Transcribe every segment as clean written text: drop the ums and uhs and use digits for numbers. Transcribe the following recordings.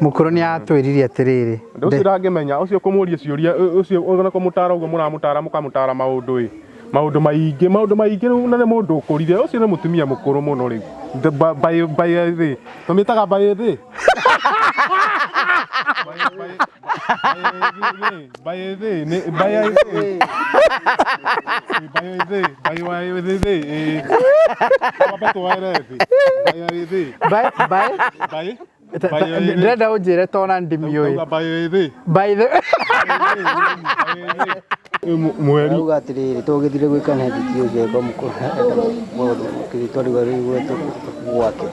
Mũkũrũ nĩ atwĩrire atĩrĩrĩ. Ũndũ ũcio ndangĩmenya, ũcio kũmũria ciũria, ũcio ona kũmũtara ũguo mũramũtara mũkamũtara maũndũ ĩ, maũndũ maingĩ, maũndũ maingĩ rĩu na nĩ mũndũ ũkũrire, ũcio nĩ mũtumia mũkũrũ mũno rĩu. By by thĩ, tũmĩtaga by thĩ. By thĩ, nĩ by thĩ. By thĩ, by thĩ, ĩ. Twambe twoere thĩ. By thĩ. By by By ndĩrenda ũnjĩre tona ndimiũĩ. Tauga by thĩ. By the Mweri. Auga atĩrĩrĩ, tũgĩthire gwĩka na nditi ũcio eko mũndũ kĩrĩtwa rĩu gwetwo gwake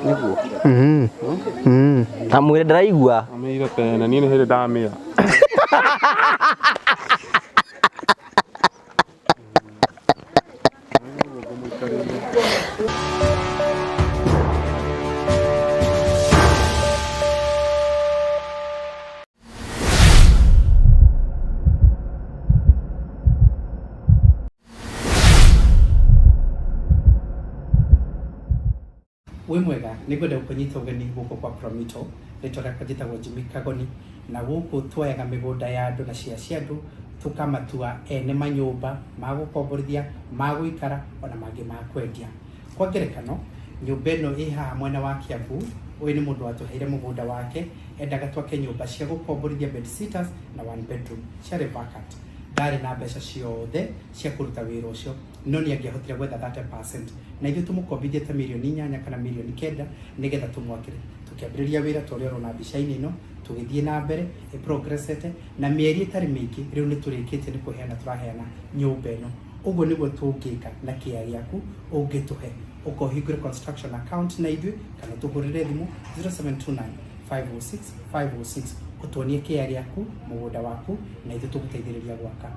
nĩguo. Amwĩre ndaraigua. Amĩire tene, niĩ nĩ hĩndĩ ndamĩra. Wĩ mwega, nĩ ngwenda gũkũnyita ũgeni gũkũ kwa Promito. Rĩtwa rĩakwa njĩtagwo Jimmy Kagoni, na gũkũ tuoyaga mĩgũnda ya andũ na cia cia andũ, tũkamatua ene manyũmba ma gũkomborithia, ma gũikara, ona mangĩ ma kwendia. Kwa ngerekano, nyũmba ĩno ĩ haha mwena wa Kiambu, ũyũ nĩ mũndũ watũheire mũgũnda wake, endaga twake nyũmba cia gũkomborithia bedsitters na one bedroom, ciarĩ vacant. Ndarĩ na mbeca ciothe cia kũruta wĩra ũcio. No nĩ angĩahotire gwetha 30% na ithuĩ tũmũkombithie ta mirioni 8 kana mirioni 9 nĩgetha tũmwakĩre. Tũkĩambĩrĩria wĩra ta ũrĩa ũrona mbica-inĩ ĩno, tũgĩthiĩ na mbere ĩ progressete, na mĩeri ĩtarĩ mĩingĩ rĩu nĩ tũrĩkĩtie nĩ kũheana tũraheana nyũmba ĩno. Ũguo nĩguo tũngĩka na kĩea gĩaku ũngĩtũhe. Ũka ũhingũre construction account na ithuĩ kana ũtũhũrĩre thimũ 0729 506 506 ũtuonie kĩea gĩaku, mũgũnda waku, na ithuĩ tũgũteithĩrĩria gwaka.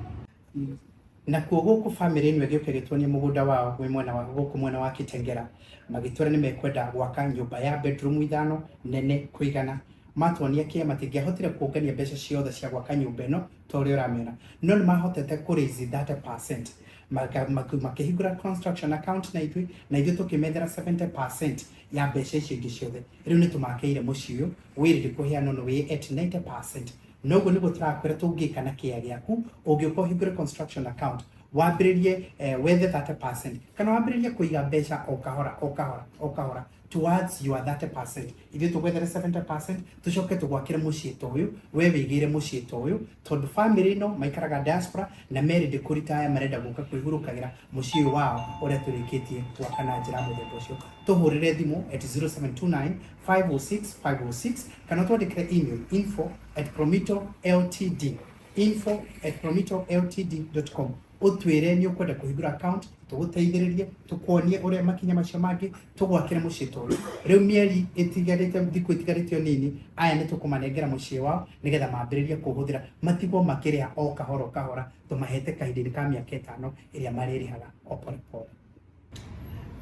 Nakuo gũkũ bamĩrĩ ĩno ĩgĩũka ĩgĩtuonia mũgũnda wao wĩ mwena wa gũkũ mwena wa Kitengela, magĩtwĩra nĩ mekwenda gwaka nyũmba ya bedroom ithano nene kũigana. Matuonia kĩa matingĩahotire kũngania mbeca ciothe cia gwaka nyũmba ĩno ta ũrĩa ũramĩona, no nĩ mahotete kũ raise 30%. Makĩhingũra construction account na ithuĩ, na ithuĩ tũkĩmethera 70% ya mbeca icio ingĩ ciothe. Rĩu nĩ tũmakĩire mũciĩ ũyũ wĩ ready kũheanwo na wĩ at 90%. Noguo nĩguo tũrakwĩra tũngĩka na kĩea gĩaku, ũngĩũka ũhingũre construction account, wambĩrĩrie wethe 30% kana wambĩrĩrie kũiga mbeca o kahora o kahora o kahora towards your 30%. Ithuĩ tũgwethere 70% tũcoke tũgwakĩre mũciĩ ta ũyũ, we wĩigĩire mũciĩ ta ũyũ, tondũ family ĩno maikaraga diaspora na me ready kũritaya, marenda gũka kwĩhurũkagĩra mũciĩ ũyũ wao ũrĩa tũrĩkĩtie gwaka na njĩra mũthemba ũcio. Tũhũrĩre thimũ at 0729 506 506 kana twandĩkĩre email info at promito ltd, info at promito ltd.com, ũtwĩre nĩ ũkwenda kũhingũra account, tũgũteithĩrĩrie, tũkuonie ũrĩa makinya macio mangĩ, tũgwakĩre mũciĩ ta ũyũ. Rĩu mĩeri ĩtigarĩte, thikũ itigarĩte o nini, aya nĩ tũkũmanengera mũciĩ wao nĩgetha mambĩrĩrie kũhũthĩra, matigwo makĩrĩha o kahora o kahora, tũmahete kahinda-inĩ ka mĩaka 5 ĩrĩa marĩrĩhaga o pole pole.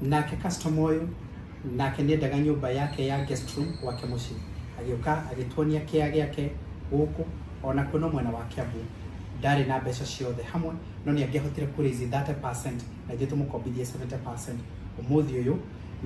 Nake customer ũyũ nake nĩendaga nyũmba yake ya guest room gwake mũciĩ, agĩũka agĩtuonia kĩea gĩake gũkũ, onakuo no mwena wa Kiambu. Ndarĩ na mbeca ciothe hamwe, no nĩ angĩahotire kũ raise 30% na ithuĩ tũmũkombithie 70%. Ũmũthĩ ũyũ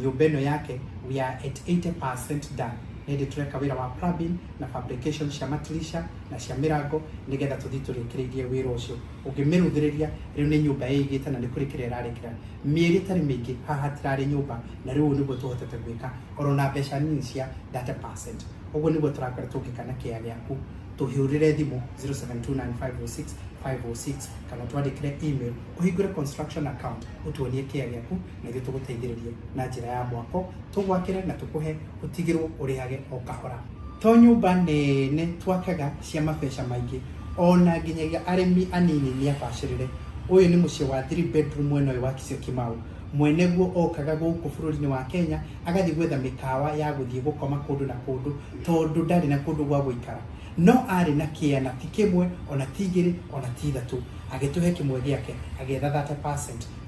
nyũmba ĩno yake we are at 80% done. Nĩ hĩndĩ tũreka wĩra wa plumbing na fabrication cia matirisha na cia mĩrango nĩgetha tũthiĩ tũrĩkĩrĩirie wĩra ũcio. Ũngĩmĩrũthĩrĩria rĩu nĩ nyũmba ĩigĩte na nĩ kũrĩkĩra ĩrarĩkĩra. Mĩeri ĩtarĩ mĩingĩ haha hatirarĩ nyũmba, na rĩu ũũ nĩguo tũhotete gwĩka oro na mbeca nini cia 30%. Ũguo nĩguo tũrakwĩra tũngĩka na kĩea gĩaku. Tũhũrĩre thimũ 0729 506 506 kana twandĩkĩre email, ũhingũre construction account, ũtuonie kĩea gĩaku na ithuĩ tũgũteithĩrĩrie na njĩra ya mwako, tũgwakĩre na tũkũhe ũtigĩrwo ũrĩhage o kahora. To nyũmba nene twakaga cia mabeca maingĩ, ona nginyagia arĩmi anini nĩ abacĩrĩre. Ũyũ nĩ mũciĩ wa 3 bedroom mwena ũyũ wa Syokimau. Mwene guo okaga gũkũ bũrũri-inĩ wa Kenya agathiĩ gwetha mĩkawa ya gũthiĩ gũkoma kũndũ na kũndũ tondũ ndarĩ na kũndũ gwa gũikara. No arĩ na kĩea na ti kĩmwe ona ti igĩrĩ ona ti ithatũ. Agĩtũhe kĩmwe gĩake agĩetha 30%.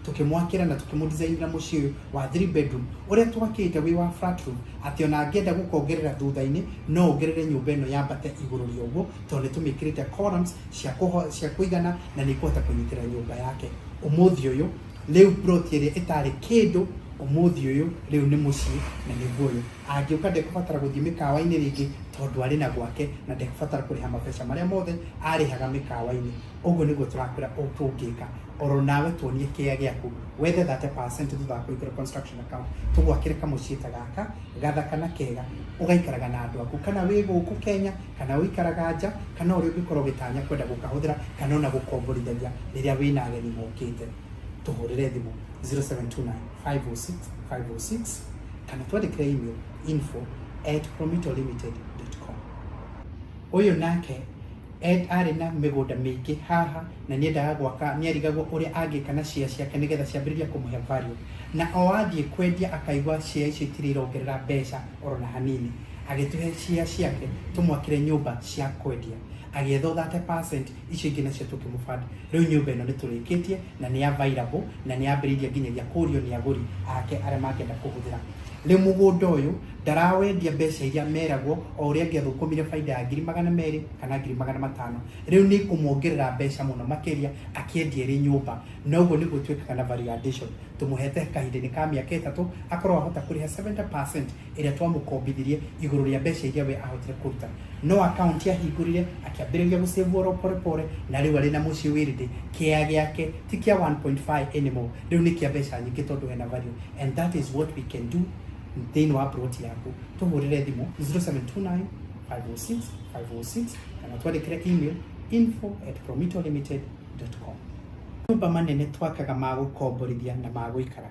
Tũkĩmwakĩra na tũkĩmũdesignĩra mũciĩ ũyũ wa 3 bedroom ũrĩa twakĩte wĩ wa flat roof, atĩ ona angĩenda gũkongerera thutha-inĩ no ongerere nyũmba ĩno yambate igũrũ rĩa ũguo, tondũ nĩ tũmĩkĩrĩte columns cia kũigana na nĩ ĩkũhota kũnyitĩrĩra nyũmba yake. Ũmũthĩ ũyũ rĩu plot ĩrĩa ĩtarĩ kĩndũ Ũmũthĩ ũyũ rĩu nĩ mũciĩ na nĩguo ũyũ angĩũka ndekũbatara gũthiĩ mĩkawa-inĩ rĩngĩ tondũ arĩ na gwake na ndekũbatara kũrĩha mabeca marĩa mothe arĩhaga mĩkawa-inĩ. Ũguo nĩguo tũrakwĩra tũngĩka. Oro nawe tuonie kĩea gĩaku wethe 30% thutha wa kũhingũra construction account, tũgwakĩre kamũciĩ ta gaka gathaka na kega, ũgaikaraga na andũ aku, kana wĩ gũkũ Kenya kana ũikaraga nja, kana ũrĩa ũngĩkorwo ũgĩtanya kwenda gũkahũthĩra kana ona gũkomborithagia rĩrĩa wĩna ageni mokĩte. Tũhũrĩre thimũ 0729 506 506 kana twandĩkĩre email info@promitolimited.com. Ũyũ nake Ed arĩ na mĩgũnda mĩingĩ haha na nĩendaga gwaka, nĩarigagwo ũrĩa angĩka na share ciake nĩgetha ciambĩrĩrie kũmũhe value. Na o athiĩ kwendia akaigua share icio itirĩ irongerera mbeca oro na hanini. Agĩtũhe share ciake tũmwakĩre nyũmba cia kwendia. Agĩetha o 30% icio ingĩ nacio tũkĩmũ fund. Rĩu nyũmba ĩno nĩtũrĩkĩtie na nĩ available na nĩyambĩrĩirie nginyagia kũrio nĩ agũri ake arĩa mangĩenda kũhũthĩra. Rĩu mũgũnda ũyũ ndarawendia mbeca iria meragwo, o ũrĩa angĩathũkũmire baida ya 200,000 kana 500,000. Rĩu nĩ kũmuongerera mbeca mũno makĩria akĩendia ĩrĩ nyũmba. Na ũguo nĩguo twĩkaga na value addition. Tũmũhete kahinda-inĩ ka mĩaka 3 akorwo ahota kũrĩha 70% ĩrĩa twamũkombithirie igũrũ rĩa mbeca iria we ahotire kũruta. No account ahingũrire akĩambĩrĩria gũsave oro pore pore, na rĩu arĩ na mũciĩ wĩ ready. Kĩea gĩake ti kĩa 1.5 anymore, rĩu nĩ kĩa mbeca nyingĩ tondũ hena value. And that is what we can do thĩinĩ wa plot yaku. Tũhũrĩre thimũ 0729 506 506 kana twandĩkĩre email info@promitolimited.com. Nyũmba manene twakaga ma gũkomborithia na ma gũikara,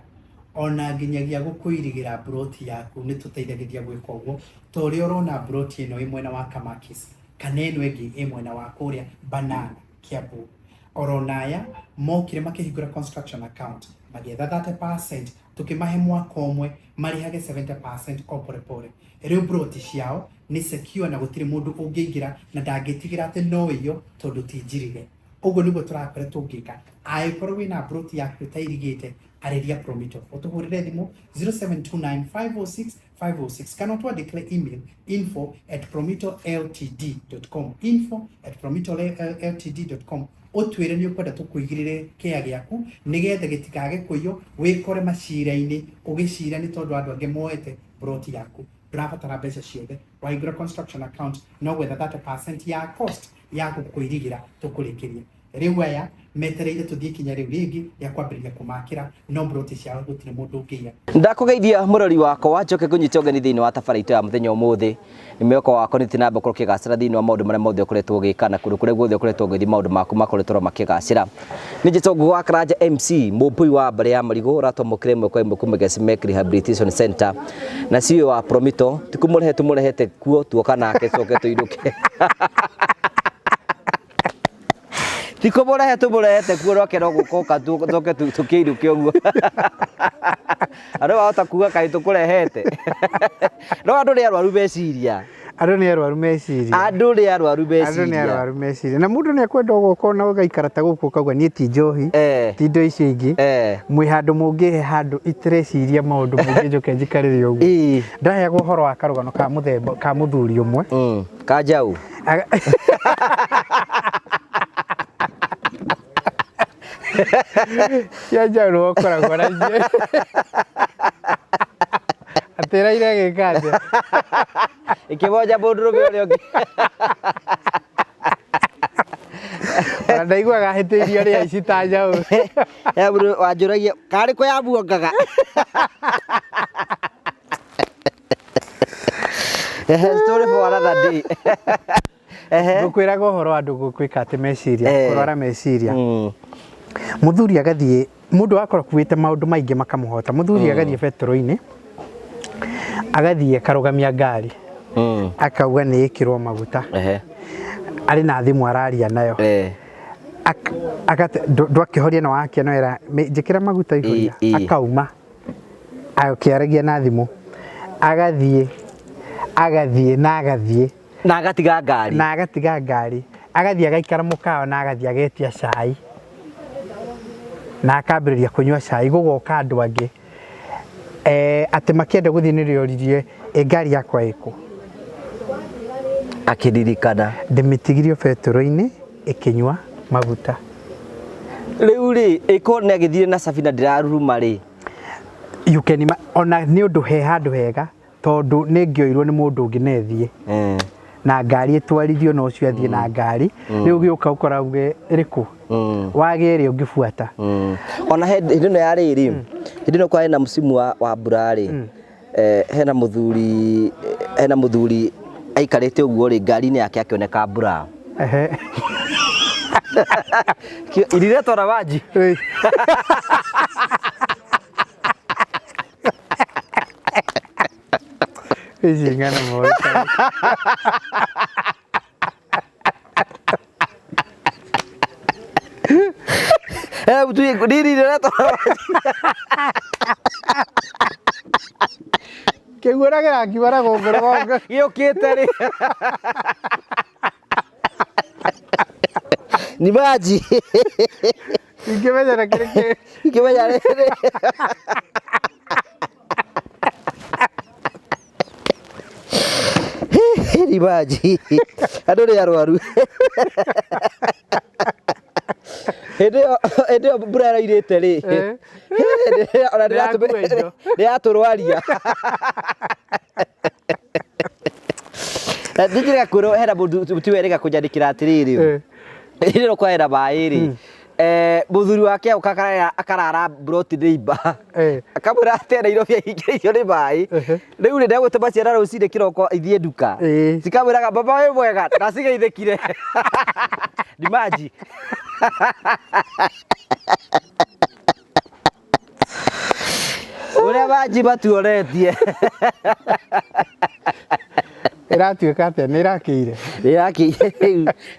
ona nginyagia gũkũirigĩra plot yaku nĩ tũteithagĩrĩria gwĩka ũguo, ta ũrĩa ũrona plot ĩno ĩ mwena wa Kamakis kana ĩno ĩngĩ ĩ mwena wa kũrĩa Banana Kiambu. Oro naya mokire makĩhingũra construction account magĩetha 30%, tũkĩmahe mwaka ũmwe marĩhage 70% o pore pore. Rĩu plot ciao nĩ secure na gũtirĩ mũndũ ũngĩingĩra na ndangĩtigĩra atĩ no ĩyo tondũ ti njirige. Ũguo nĩguo tũrakwĩra tũngĩka. Angĩkorwo wĩna plot yaku ũtairigĩte, arĩria Promito, ũtũhũrĩre thimũ 0729 506 506 kana ũtwandĩkĩre email info@promitoltd.com, info@promitoltd.com, ũtwĩre nĩ ũkwenda tũkũigĩrĩre kĩea gĩaku nĩgetha gĩtikage kũiywo, wĩkore macira-inĩ ũgĩcira nĩ tondũ andũ angĩ moete plot yaku. Ndũrabatara mbeca ciothe, wahingũra construction account no gwetha 30% ya cost ya gũkũirigĩra tũkũrĩkĩrie. Rĩu aya metereire tũthiĩ kinya rĩu rĩngĩ rĩa kwambĩrĩria kũmakĩra, no plot ciao gũtirĩ mũndũ ũngĩiya. Ndakũgeithia mũrori wakwa, njoke ngũnyite ũgeni thĩinĩ wa tabara itũ ya mũthenya ũmũthĩ. Nĩ mwĩhoko wakwa nĩ namba ũkorwo ũkĩgacĩra thĩinĩ wa maũndũ marĩa mothe ũkoretwo ũgĩka na kũndũ kũrĩa guothe ũkoretwo ũgĩthiĩ maũndũ maku makoretwo makĩgacĩra. Nĩ njĩtwo Ngugi wa Karanja MC, mũmbũi wa mbarĩ ya marigũ, ũratwamũkĩra ĩmwe kwa ĩmwe kuma Gesimek Rehabilitation Center na CEO wa Promito. Ti kũmũrehe tũmũrehete kuo, tuoka nake tũcoke tũinũke. Ti kũmũrehe tũmũrehete kuo, rwake no gũkoka tũcoke tũkĩinũke ũguo. Andũ wahota kuga kaĩ tũkũrehete. No andũ nĩ arwaru meciria. Andũ nĩ arwaru meciria. Andũ nĩ arwaru Andũ nĩ meciria. arwaru meciria. Na mũndũ nĩ akwenda ũgoka ona ũgaikara ta gũkũ ũkauga niĩ ti njohi, ti indo icio ingĩ. Mwĩ handũ mũngĩhe handũ itireciria maũndũ maingĩ njoke njikarĩre ũguo. Ndĩraheagwo ũhoro wa karũgano ka mũthemba ka mũthuri ũmwe. Kanjau. Cia njaũ nĩwe ũkoragwo nacio. Atĩraire agĩka atĩa? Ĩkĩmonja mũndũrũme ũrĩa ũngĩ. Ona ndaiguaga ahĩtĩirio nĩ aici ta njaũ. He mũndũ wanjũragia karĩ kũ yamuongaga. Story for another day. Ngũkwĩraga ũhoro wa andũ gwĩka atĩ meciria, kũrwara meciria. Mũthuri agathiĩ, mũndũ akorwo akuĩte maũndũ maingĩ makamũhota. Mũthuri agathiĩ betũrũ-inĩ, agathiĩ akarũgamia ngari, akauga nĩ ĩkĩrwo maguta. Arĩ na thimũ araria nayo. Ndwakĩhoria na wakia no era njĩkĩra maguta ihoria. Akauma akĩaragia na thimũ, agathiĩ, agathiĩ na agathiĩ. Na agatiga ngari. Na agatiga ngari. Agathiĩ agaikara mũkawa na agathiĩ agetia cai. Na akambĩrĩria kũnyua cai, gũgoka andũ angĩ. Atĩ makĩenda gũthiĩ nĩrĩo oririe, ĩ ngari yakwa ĩkũ? Akĩririkana. Ndĩmĩtigirio betũrũ-inĩ ĩkĩnyua maguta. Rĩu rĩ, ĩkorwo nĩ agĩthire na Sabina ndĩraruruma rĩ. You can ona nĩ ũndũ he handũ hega tondũ nĩ ngĩoirwo nĩ mũndũ ũngĩ na ĩthiĩ na ngari ĩtwarithio na ũcio athiĩ na ngari. Rĩu ũgĩũka ũkora uge ĩrĩkũ wage ĩrĩa ũngĩbuata. Ona hĩndĩ ĩno ya rĩrĩ, hĩndĩ ĩno kwarĩ na msimu wa mbura rĩ, hena mũthuri aikarĩte ũguo rĩ, ngari-inĩ yake akĩoneka mbura. Iriretwo na maji. Ĩĩ. Ici ng'ano moru. Mũthuri iriretwo na maji. Kĩguo na kĩrakiuma na gũkũ rũgongo. Gĩũkĩte rĩ ni maji. Ingĩmenya na kĩrĩ kĩ. Ikĩmenya rĩrĩ. Ni maji, andũ nĩ arwaru. Hĩndĩ ĩyo mbura ĩrairĩte rĩ, ona Nĩyakua indo. nĩyatũrwaria. Ndinjĩrĩga kwĩrwo hena mũndũ tiwerĩga kũnyandĩkĩra atĩrĩrĩ, hĩndĩ ĩno kwahena maĩ rĩ, mũthuri wake aũka akarara mburoti neighbor, akamwĩra atĩ Nairobi ahingĩrĩirio nĩ maĩ. Rĩu rĩ, ndegũtũma ciana rũcinĩ kĩroko ithiĩ nduka, cikamwĩraga baba wĩ mwega na cigeithĩkire ni maji. Ũrĩa maji matuonetie. Ĩratuĩka atĩa? Nĩ ĩrakĩire?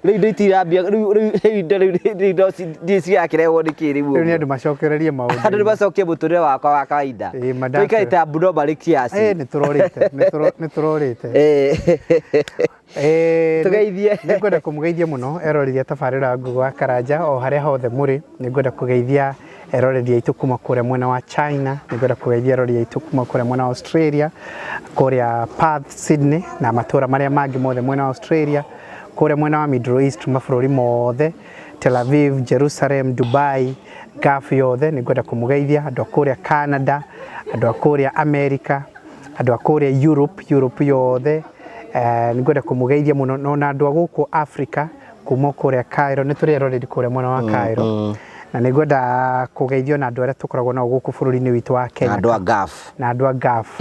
Rĩu indo itirambia rĩu indo rĩu indo ndiĩ cirakĩrehwo nĩ kĩ rĩu? Rĩu nĩ andũ macokererie maũndũ. Andũ nĩ macokie mũtũrĩre wakwa wa kawaida. Ĩĩ, mandace. Tũikarĩte abnormal kiasi. Nĩ tũrorĩte, nĩ tũrorĩte. Tũgeithie. Nĩ ngwenda kũmũgeithia mũno eroreri a tabarĩra ya Ngũgĩ wa Karanja o harĩa hothe mũrĩ. Nĩ ngwenda kũgeithia eroreri aitũ kuma kũrĩa mwena wa China, nĩ ngwenda kũgeithia eroreri aitũ kuma kũrĩa mwena wa Australia, kũrĩa Perth, Sydney na matũra marĩa mangĩ mothe mwena wa Australia, kũrĩa mwena wa Middle East, mabũrũri mothe, Tel Aviv, Jerusalem, Dubai, Gulf yothe nĩ ngwenda kũmũgeithia, andũ a kũrĩa Canada, andũ a kũrĩa America, andũ a kũrĩa Europe, Europe yothe, nĩ ngwenda kũmũgeithia mũno, na ona andũ a gũkũ Africa kuma kũrĩa Cairo, nĩ tũrĩ eroreri kũrĩa mwena wa Cairo, na nĩ ngwenda kũgeithio na andũ arĩa tũkoragwo nao gũkũ bũrũri-inĩ witũ wa Kenya. Andũ a Gulf. Na andũ a Gulf.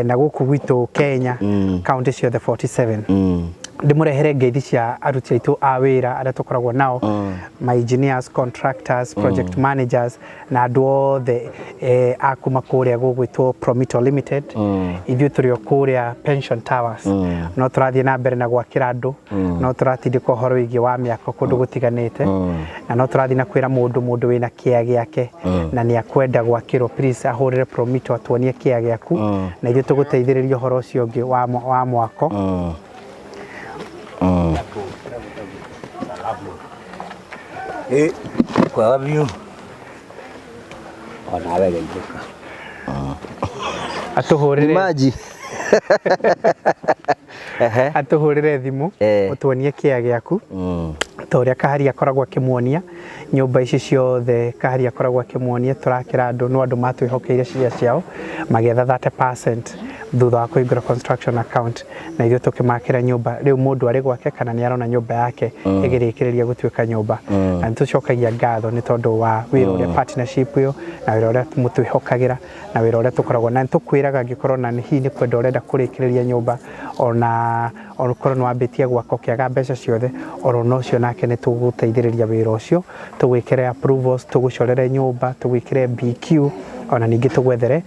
Na gũkũ gwitũ Kenya, kaunti ciothe 47, ndĩmũrehere ngeithi cia aruti aitũ a wĩra arĩa tũkoragwo nao, ma engineers, contractors, project managers na andũ othe a kuma kũrĩa gũgwĩtwo Promito Limited. Ithuĩ tũrĩ o kũrĩa Pension Towers, no tũrathiĩ na mbere na gwakĩra andũ, no tũratindĩka ũhoro wĩgiĩ wa mĩako kũndũ gũtiganĩte, na no tũrathiĩ na kwĩra mũndũ wĩna kĩa gĩake na nĩ akwenda gwakĩrwo, please ahũrĩre Promito atuonie kĩa gĩaku na ithuĩ tũgũteithĩrĩria ũhoro ũcio ũngĩ wa mwako. Kwega biũ onawe geithĩka. Atũhũrĩre. Maji. Ehe. Atũhũrĩre thimũ, ũtuonie kĩa gĩaku, ta ũrĩa Kahari akoragwo akĩmuonia nyũmba ici ciothe. Kahari akoragwo akĩmuonia tũrakĩra andũ, no andũ matwĩhokeire cia ciao magĩetha 30% thutha wa kũhingũra construction account, na ithuĩ tũkĩmakĩra nyũmba. Rĩu mũndũ arĩ gwake kana nĩ arona nyũmba yake ĩgĩrĩkĩrĩria gũtuĩka nyũmba, na nĩ tũcokagia ngatho nĩ tondũ wa wĩra ũrĩa, partnership ĩyo na wĩra ũrĩa mũtwĩhokagĩra na wĩra ũrĩa tũkoragwo na nĩ tũkwĩraga angĩkorwo na hihi nĩ kwenda ũrenda kũrĩkĩrĩria nyũmba, ona okorwo nĩ wambĩtie gwaka ũkĩaga mbeca ciothe, oro na ũcio nake nĩ tũgũteithĩrĩria wĩra ũcio, tũgwĩkĩre approvals, tũgũcorere nyũmba, tũgwĩkĩre BQ, ona ningĩ tũgwethere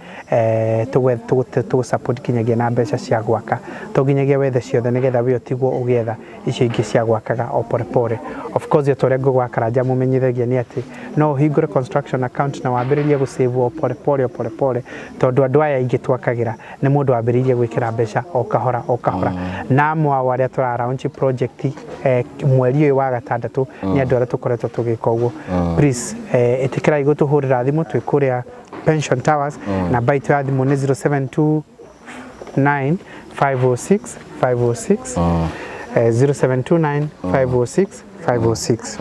tũgũ support nginyagia na mbeca cia gwaka, to nginyagia wethe ciothe nĩgetha we ũtigwo ũgĩetha icio ingĩ cia gwakaga o pore pore. Of course, o ta ũrĩa Ngũgĩ wa Karanja mũmenyithagia nĩ atĩ no ũhingũre construction account na wambĩrĩrie gũ save o pore pore o pore pore, tondũ andũ aya aingĩ twakagĩra nĩ mũndũ wambĩrĩirie gwĩkĩra mbeca o kahora o kahora, na amwe ao arĩa tũra launch project mweri ũyũ wa gatandatũ nĩ andũ arĩa tũkoretwo tũgĩka ũguo. Please, ĩtĩkĩrai gũtũhũrĩra thimũ, twĩ kũrĩa Pension Towers. Namba itũ ya thimũ nĩ 0729 506 506, 0729 506 506.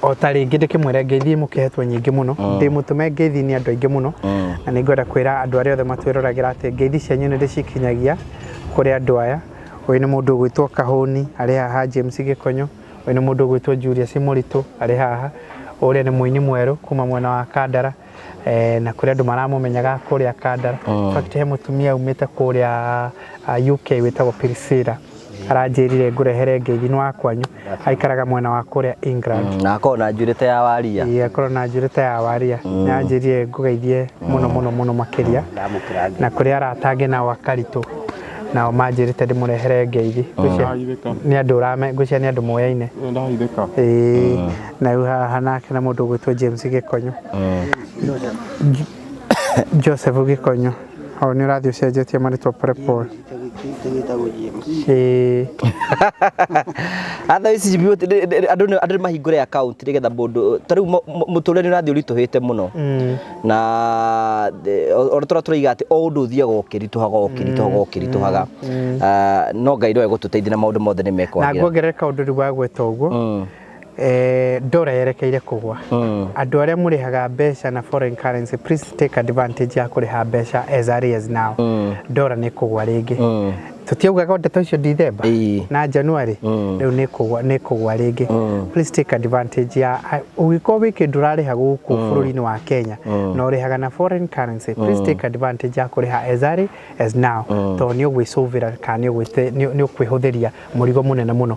O ta rĩngĩ ndĩkĩmwĩre ngeithi mũkĩhetwo nyingĩ mũno, ndĩmũtũme ngeithi nĩ andũ aingĩ mũno, na nĩ ngwenda kwĩra andũ arĩa othe matwĩroragĩra atĩ ngeithi cianyu nĩ ndĩcikinyagia kũrĩ andũ aya. Ũyũ nĩ mũndũ ũgwĩtwo Kahũni arĩ haha, James Gĩkonyo, ũyũ nĩ mũndũ ũgwĩtwo Julius Mũritũ arĩ haha, ũrĩa nĩ mũini mwerũ kuma mwena wa Kandara, na kũrĩ andũ maramũmenyaga kũrĩa Kandara. In fact he mũtumia umĩte kũrĩa UK wĩtagwo Priscilla, aranjĩrire ngũrehere ngeithi nĩ wa kwanyu, aikaraga mwena wa kũrĩa England. Na akorwo na njuĩrĩ ta ya waria. Ĩĩ, akorwo na njuĩrĩ ta ya waria. Nĩ anjĩrire ngũgeithie mũno mũno mũno makĩria. Ndamũkĩra. Na kũrĩ arata angĩ nao akaritũ nao manjĩrĩte ndĩmũrehere ngeithi. Ngwĩciria Ndahithĩka. nĩ andũ ũrame, ngwĩciria nĩ andũ moyaine. Ndahithĩka. Ĩĩ, na rĩu haha nake na mũndũ ũgwĩtwo James Gĩkonyo, Joseph Gĩkonyo. O nĩ ũrathiĩ ũcenjetie marĩtwa pole pole. Tũgĩtagwo James. Ĩĩ. Otherwise andũ nĩ mahingũre account nĩgetha mũndũ ta rĩu mũtũrĩre nĩ ũrathiĩ ũritũhĩte mũno, na o tũrĩa tũroiga atĩ o ũndũ ũthiaga ũkĩritũhaga ũkĩritũhaga ũkĩritũhaga, no Ngai no egũtũteithia na maũndũ mothe nĩ Na mekwagĩra. Nguongerera kaũndũ rĩu wagweta ũguo, ndora yerekeire kũgwa. Andũ arĩa mũrĩhaga mbeca na foreign currency, please take advantage ya kũrĩha mbeca as early as now. Ndora nĩ kũgwa rĩngĩ. Tũtiaugaga ndeto icio Dithemba na January? Rĩu nĩ kũgwa, nĩ kũgwa rĩngĩ. Please take advantage ya ũngĩkorwo wĩ kĩndũ ũrarĩha gũkũ bũrũri-inĩ wa Kenya na ũrĩhaga na foreign currency, please take advantage ya kũrĩha as early as now, tondũ nĩ ũgwĩcũvĩra kana nĩ ũkwĩhũthĩria mũrigo mũnene mũno.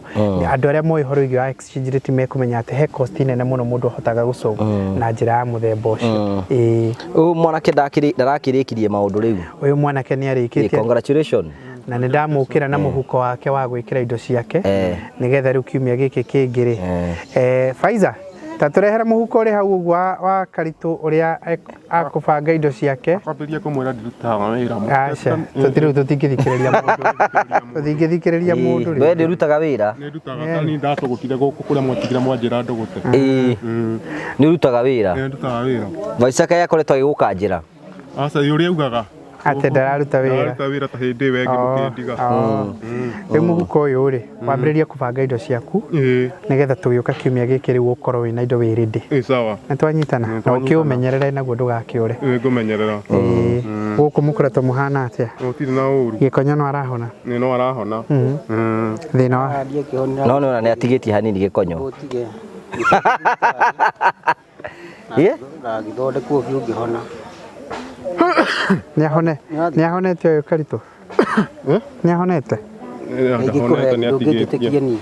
Andũ arĩa moĩ ũhoro wĩgiĩ wa exchange rate mekũmenya atĩ he cost nene mũno mũndũ ahotaga gũcũva na njĩra ya mũthemba ũcio. Ĩĩ. Ũyũ mwanake ndarakĩrĩkirie maũndũ rĩu. Ũyũ mwanake nĩ arĩkĩtie. Congratulations. Na nĩ ndamũkĩra na mũhuko wake wa gwĩkĩra indo ciake, nĩgetha rĩu kiumia gĩkĩ kĩngĩ rĩ, Faiza, ta tũrehere mũhuko ũrĩ hau ũguo wa Karitũ ũrĩa akũbanga indo ciake. Kwambĩrĩria kũmwĩra ndirutaga wĩra. Aca, tũtirĩ, tũtingĩthikĩrĩria mũndũ, tũtingĩthikĩrĩria mũndũ We rĩ. ndĩrutaga wĩra. Nĩ ndutaga, ta niĩ ndatũgũtire gũkũ kũrĩa mwatigire mwanjĩra ndũgũte. Ĩĩ, nĩ ũrutaga wĩra. Nĩ ndutaga wĩra. Vaisaka yakoretwo agĩgũkanjĩra. Aca, ũrĩa augaga Atĩ ndararuta wĩra. Ndararuta wĩra ta hĩndĩ ĩyo ĩngĩ mũkĩndiga. Rĩu mũhuko ũyũ rĩ, wambĩrĩrie kũbanga indo ciaku, nĩgetha tũgĩũka kiumia gĩkĩ rĩu ũkorwo wĩna indo wĩ ready. Ĩĩ, sawa. Nĩ twanyitana? Na Twanyitana. ũkĩũmenyerere naguo ndũgakĩũre. Nĩ ngũmenyerera. Ĩĩ. Gũkũ mũkoretwo mũhana atĩa? Gũtirĩ na ũru. Gĩkonyo no arahona? Nĩ no arahona. Thĩna wa Ndiĩ kĩhonera. No nĩona nĩ atigĩtie hanini gĩkonyo. Gũtige. Ĩĩ? Na gĩthondekwo biũ ngĩhona. Nĩ ahone, nĩ ahonete ũyũ Karitũ? Nĩ ahonete? Ndahonete, nĩ atigĩtie. Ndũngĩnjĩtĩkia niĩ.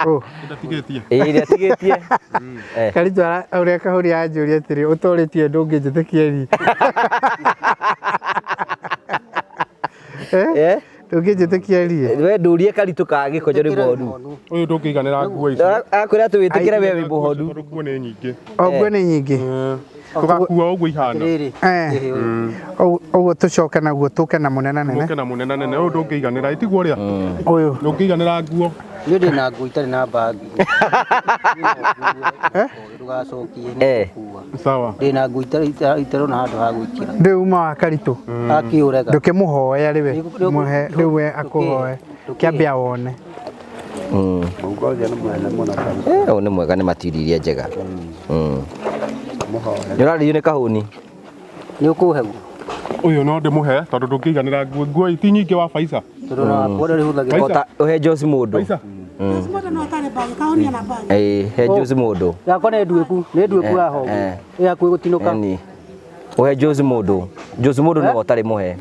Ũ. Ndatigĩtie. Ĩĩ, nĩ atigĩtie. Karitũ ũrĩa kahũri anjũria atĩrĩ, ũtorĩtie ndũngĩnjĩtĩkia niĩ. Eh? Ndũngĩnjĩtĩkia niĩ. We ndũrie Karitũ ka gĩkonyo nĩ mũhonu. Ũyũ ndũngĩiganĩra nguo ici. Akwĩra atĩ wĩtĩkĩre we wĩ mũhonu. Tondũ nguo nĩ nyingĩ. O nguo nĩ nyingĩ. Tũgakua ũguo ihana. Atĩrĩrĩ. Ũguo tũcoke naguo tũke na mũnene nene. Mũke na mũnene nene, ũyũ ndũngĩiganĩra, ĩtiguo ũrĩa? Ũyũ. Ndũngĩiganĩra nguo. Niĩ ndĩ na nguo itarĩ na mbagi. Ndũgacokie nĩ gũkua. Sawa. Ndĩ na nguo itarona handũ ha gwĩkĩra. Ndũĩ uma wa Karitũ. Akĩũrega. Ndũkĩmũhoya rĩwe. Mũhe rĩu we akũhoe. Kĩambia wone. Ũyũ nĩ mwega, nĩ material iria njega. Nĩ ũrarĩrio nĩ kahũni. Nĩ ũkũhe guo. Ũyũ no ndĩmũhe tondũ ndũngĩiganĩra nguo. Nguo ti nyingĩ wa Faisa. Tondũ na wakwa ũrĩa ũrĩhũthagĩra. Faisa. Ota ũhe Josi mũndũ. Faisa. Ĩĩ, he Josi mũndũ. Yakwa nĩ nduĩku, nĩ nduĩku haha ũguo. Ĩ hakuhĩ gũtinũka. Ĩni. Ũhe Josi mũndũ. Josi mũndũ nĩwe ũtarĩ mũhe.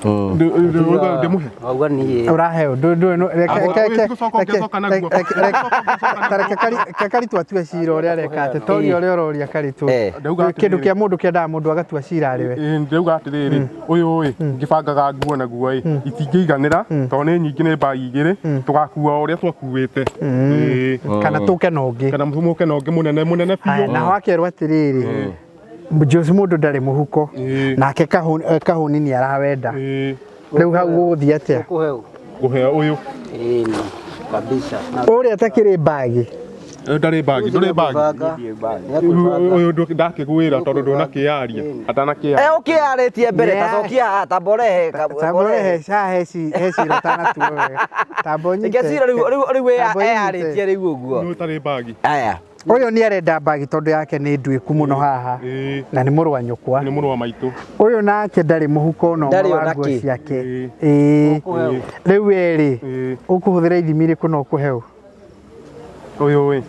Ndĩmũhe. Wauga niĩ. Ũraheo ndũ reke Agwo- reke ũyũ gũcoka ũngĩcoka naguo. reke reke Karitũ atue cira ũrĩa areka atĩ toria ũrĩa ũroria Karitũ. Ndauga Kĩndũ atĩrĩrĩ. kĩa mũndũ kĩendaga mũndũ agatua cira arĩ we. Ĩĩ, ndĩrauga atĩrĩrĩ, ũyũ ĩ ngĩbangaga nguo naguo ĩ itingĩiganĩra tondũ nĩ nyingĩ, nĩ mbagi igĩrĩ, tũgakua o ũrĩa twakuĩte. Ĩĩ. Kana tũke na ũngĩ. Kana mũke na ũngĩ mũnene mũnene Haya, biũ. naho akerwo atĩrĩrĩ, Josi mũndũ ndarĩ mũhuko. Nake kahũni nĩ arawenda. Rĩu hau gũgũthiĩ atĩa? Ũkũhe ũ? Ngũhe ũyũ. Ĩĩ, kabisa. Ũrĩa atakĩrĩ mbagi. Ndarĩ bagi, ndũrĩ bagi. Ũyũ ndakĩgwĩra tondũ ndũnakĩaria. Atanakĩaria. Eh, ũkĩarĩtie mbere ta cokia haha tamba ũrehe Tambore he ca he ci he cira ũtanatuo wega. Tamba ũnyite. Reke cira rĩu rĩu rĩu Tamba ũnyite. eyarĩtie rĩu ũguo. Nĩ ũtarĩ bagi. Aya. Ũyũ nĩ arenda mbagi tondũ yake nĩ nduĩku mũno haha Ĩĩ. na nĩ mũrũ wa nyũkwa. Nĩ mũrũ wa maitũ. Ũyũ nake ndarĩ mũhuko ona ũmwe Ndarĩ wa ona nguo kĩ. ciake. Ĩĩ. Ĩĩ. Rĩu we rĩ, Ĩĩ. ũkũhũthĩra ithimi irĩkũ na ũkũhe ũ? Ũyũ ĩ.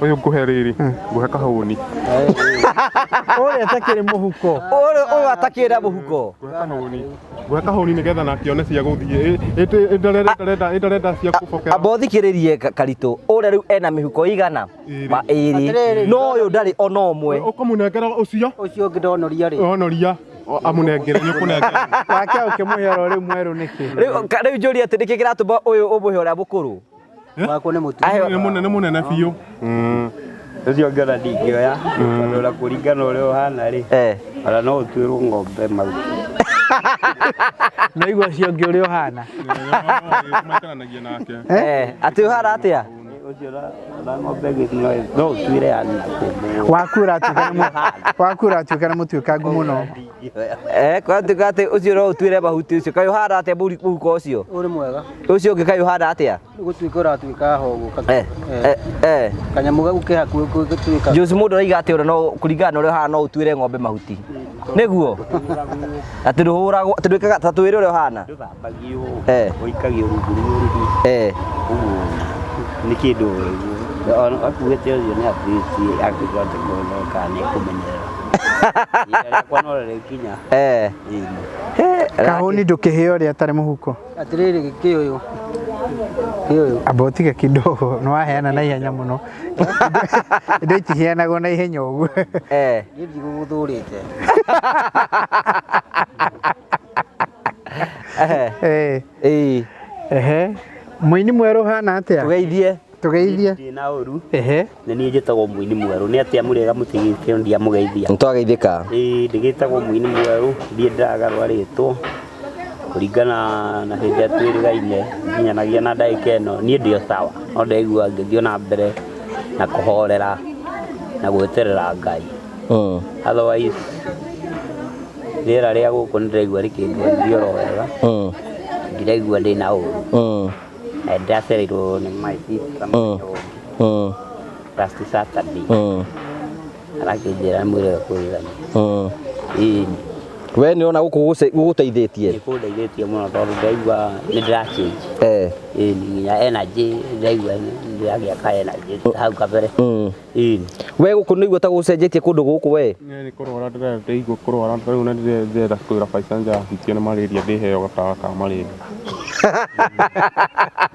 Ũyũ ngũhe rĩrĩ. Ngũhe kahũni. Ũrĩa atakĩrĩ mũhuko. Ũyũ ũyũ atakĩra mũhuko. Ngũhe kahũni. Ngũhe kahũni nĩgetha nake one cia gũthiĩ. Ĩ ndarenda ĩ ndarenda cia kũbokera. Amba ũthikĩrĩrie Karitũ ũrĩa rĩu ena mĩhuko igana Ĩrĩ. ma ĩrĩ no ũyũ ndarĩ ona ũmwe. Ũkũmũnengera ũcio. Ũcio ũngĩ ndonoria rĩ. Onoria. Amũnengere nĩ ũkũnengera. Wake ũkĩmũhe oro rĩu mwerũ nĩkĩ? Rĩu rĩu njũrie atĩ nĩkĩ kĩratũma ũyũ ũmũhe ũrĩa mũkũrũ? Wakwa nĩ mũtu. Aheo Nĩ mũnene mũnene biũ. Ũcio ũngĩ ona ndingĩoya tondũ ona kũringana ũrĩa ũhana rĩ Eh. ona no ũtuĩrwo ng'ombe mahuti. Na igua ũcio ũngĩ ũrĩa ũhana. Maikaranagia nake. Eh, atĩ ũhana atĩa? Ũcio ona ng'ombe ĩngĩ no ũtuĩre yani na kũndũ. Waku ũratuĩka nĩ waku ũratuĩka nĩ mũtuĩkangu mũno. Eh, kwatuĩka atĩ ũcio no ũtuĩre mahuti ũcio. Kaĩ ũhana atĩa mũhuko ũcio? Ũrĩ mwega. Ũcio ũngĩ kaĩ ũhana atĩa? Nĩ gũtuĩka ũratuĩka hogo. Eh, eh, eh. Kanyamũ gau ke hakuhĩ gũtuĩka. Josi mũndũ araiga atĩ ũrĩa no kũringana na ũrĩa ũhana no ũtuĩre ng'ombe mahuti. Nĩguo? Atĩ ndũhũragwo, atĩ ndwĩkaga ta twĩre ũrĩa ũhana. Ndũthambagio Eh. ũikagio rungu rwa ũrĩrĩ. Eh. Ũguo nĩ kĩndũ akuĩte ũcio nĩ atĩtie angĩhota kuona kana nĩ ekũmenyerera. Ihinda rĩakwa no rĩrĩkinya. Eh. Ĩni. Kahũni ndũkĩheo ũrĩa atarĩ mũhuko. Atĩrĩrĩ kĩ ũyũ. Kĩ ũyũ. Amba ũtige kidogo nĩ waheana na ihenya mũno. Indo itiheanagwo na ihenya ũguo. Eh. Niĩ ndigũgũthũrĩte. Eh. Eh. Ĩĩ. Ehe. Mũini mwerũ ũhana atĩa? Tũgeithie. Tũgeithie. Ndirĩ na ũru. Ehe. Nĩ niĩ njĩtagwo mũini mwerũ. Nĩ atĩa mũrĩega mũtigĩte ndiamũgeithia. Nĩtwageithĩka. Ĩĩ ndĩgĩtagwo mũini mwerũ ndiĩ ndĩragarũra rĩtwa kũringana na hĩndĩ ĩrĩa twĩrĩgaine nginyanagia na ndagĩka ĩno niĩ ndĩ o sawa no ndĩraigua ngĩthiĩ na mbere na kũhorera na gweterera Ngai. Otherwise rĩera rĩa gũkũ nĩ ndĩraigua rĩkĩndwarithia oro wega ndiraigua ndĩna ũru. Na ndĩracereirwo nĩ my sister mũthenya ũngĩ last Saturday arakĩnjĩra mwĩrĩ kwĩrĩgania. Ĩĩ. We nĩ ũrona gũkũ gũgũteithĩtie? Nĩ kũndeithĩtie mũno tondũ ndaigua nĩ ndĩra change. Eh. Ĩĩ nginya energy ndaigua ndĩragĩa ka energy hau kabere. Ĩĩ. We gũkũ nĩ ũigua ta gũcenjetie kũndũ gũkũ we? Nĩ kũrwara ndĩraigua kũrwara rĩu na ndĩrenda kwĩra Baicanja ahutio nĩ malaria ndĩheo gatawa ka malaria.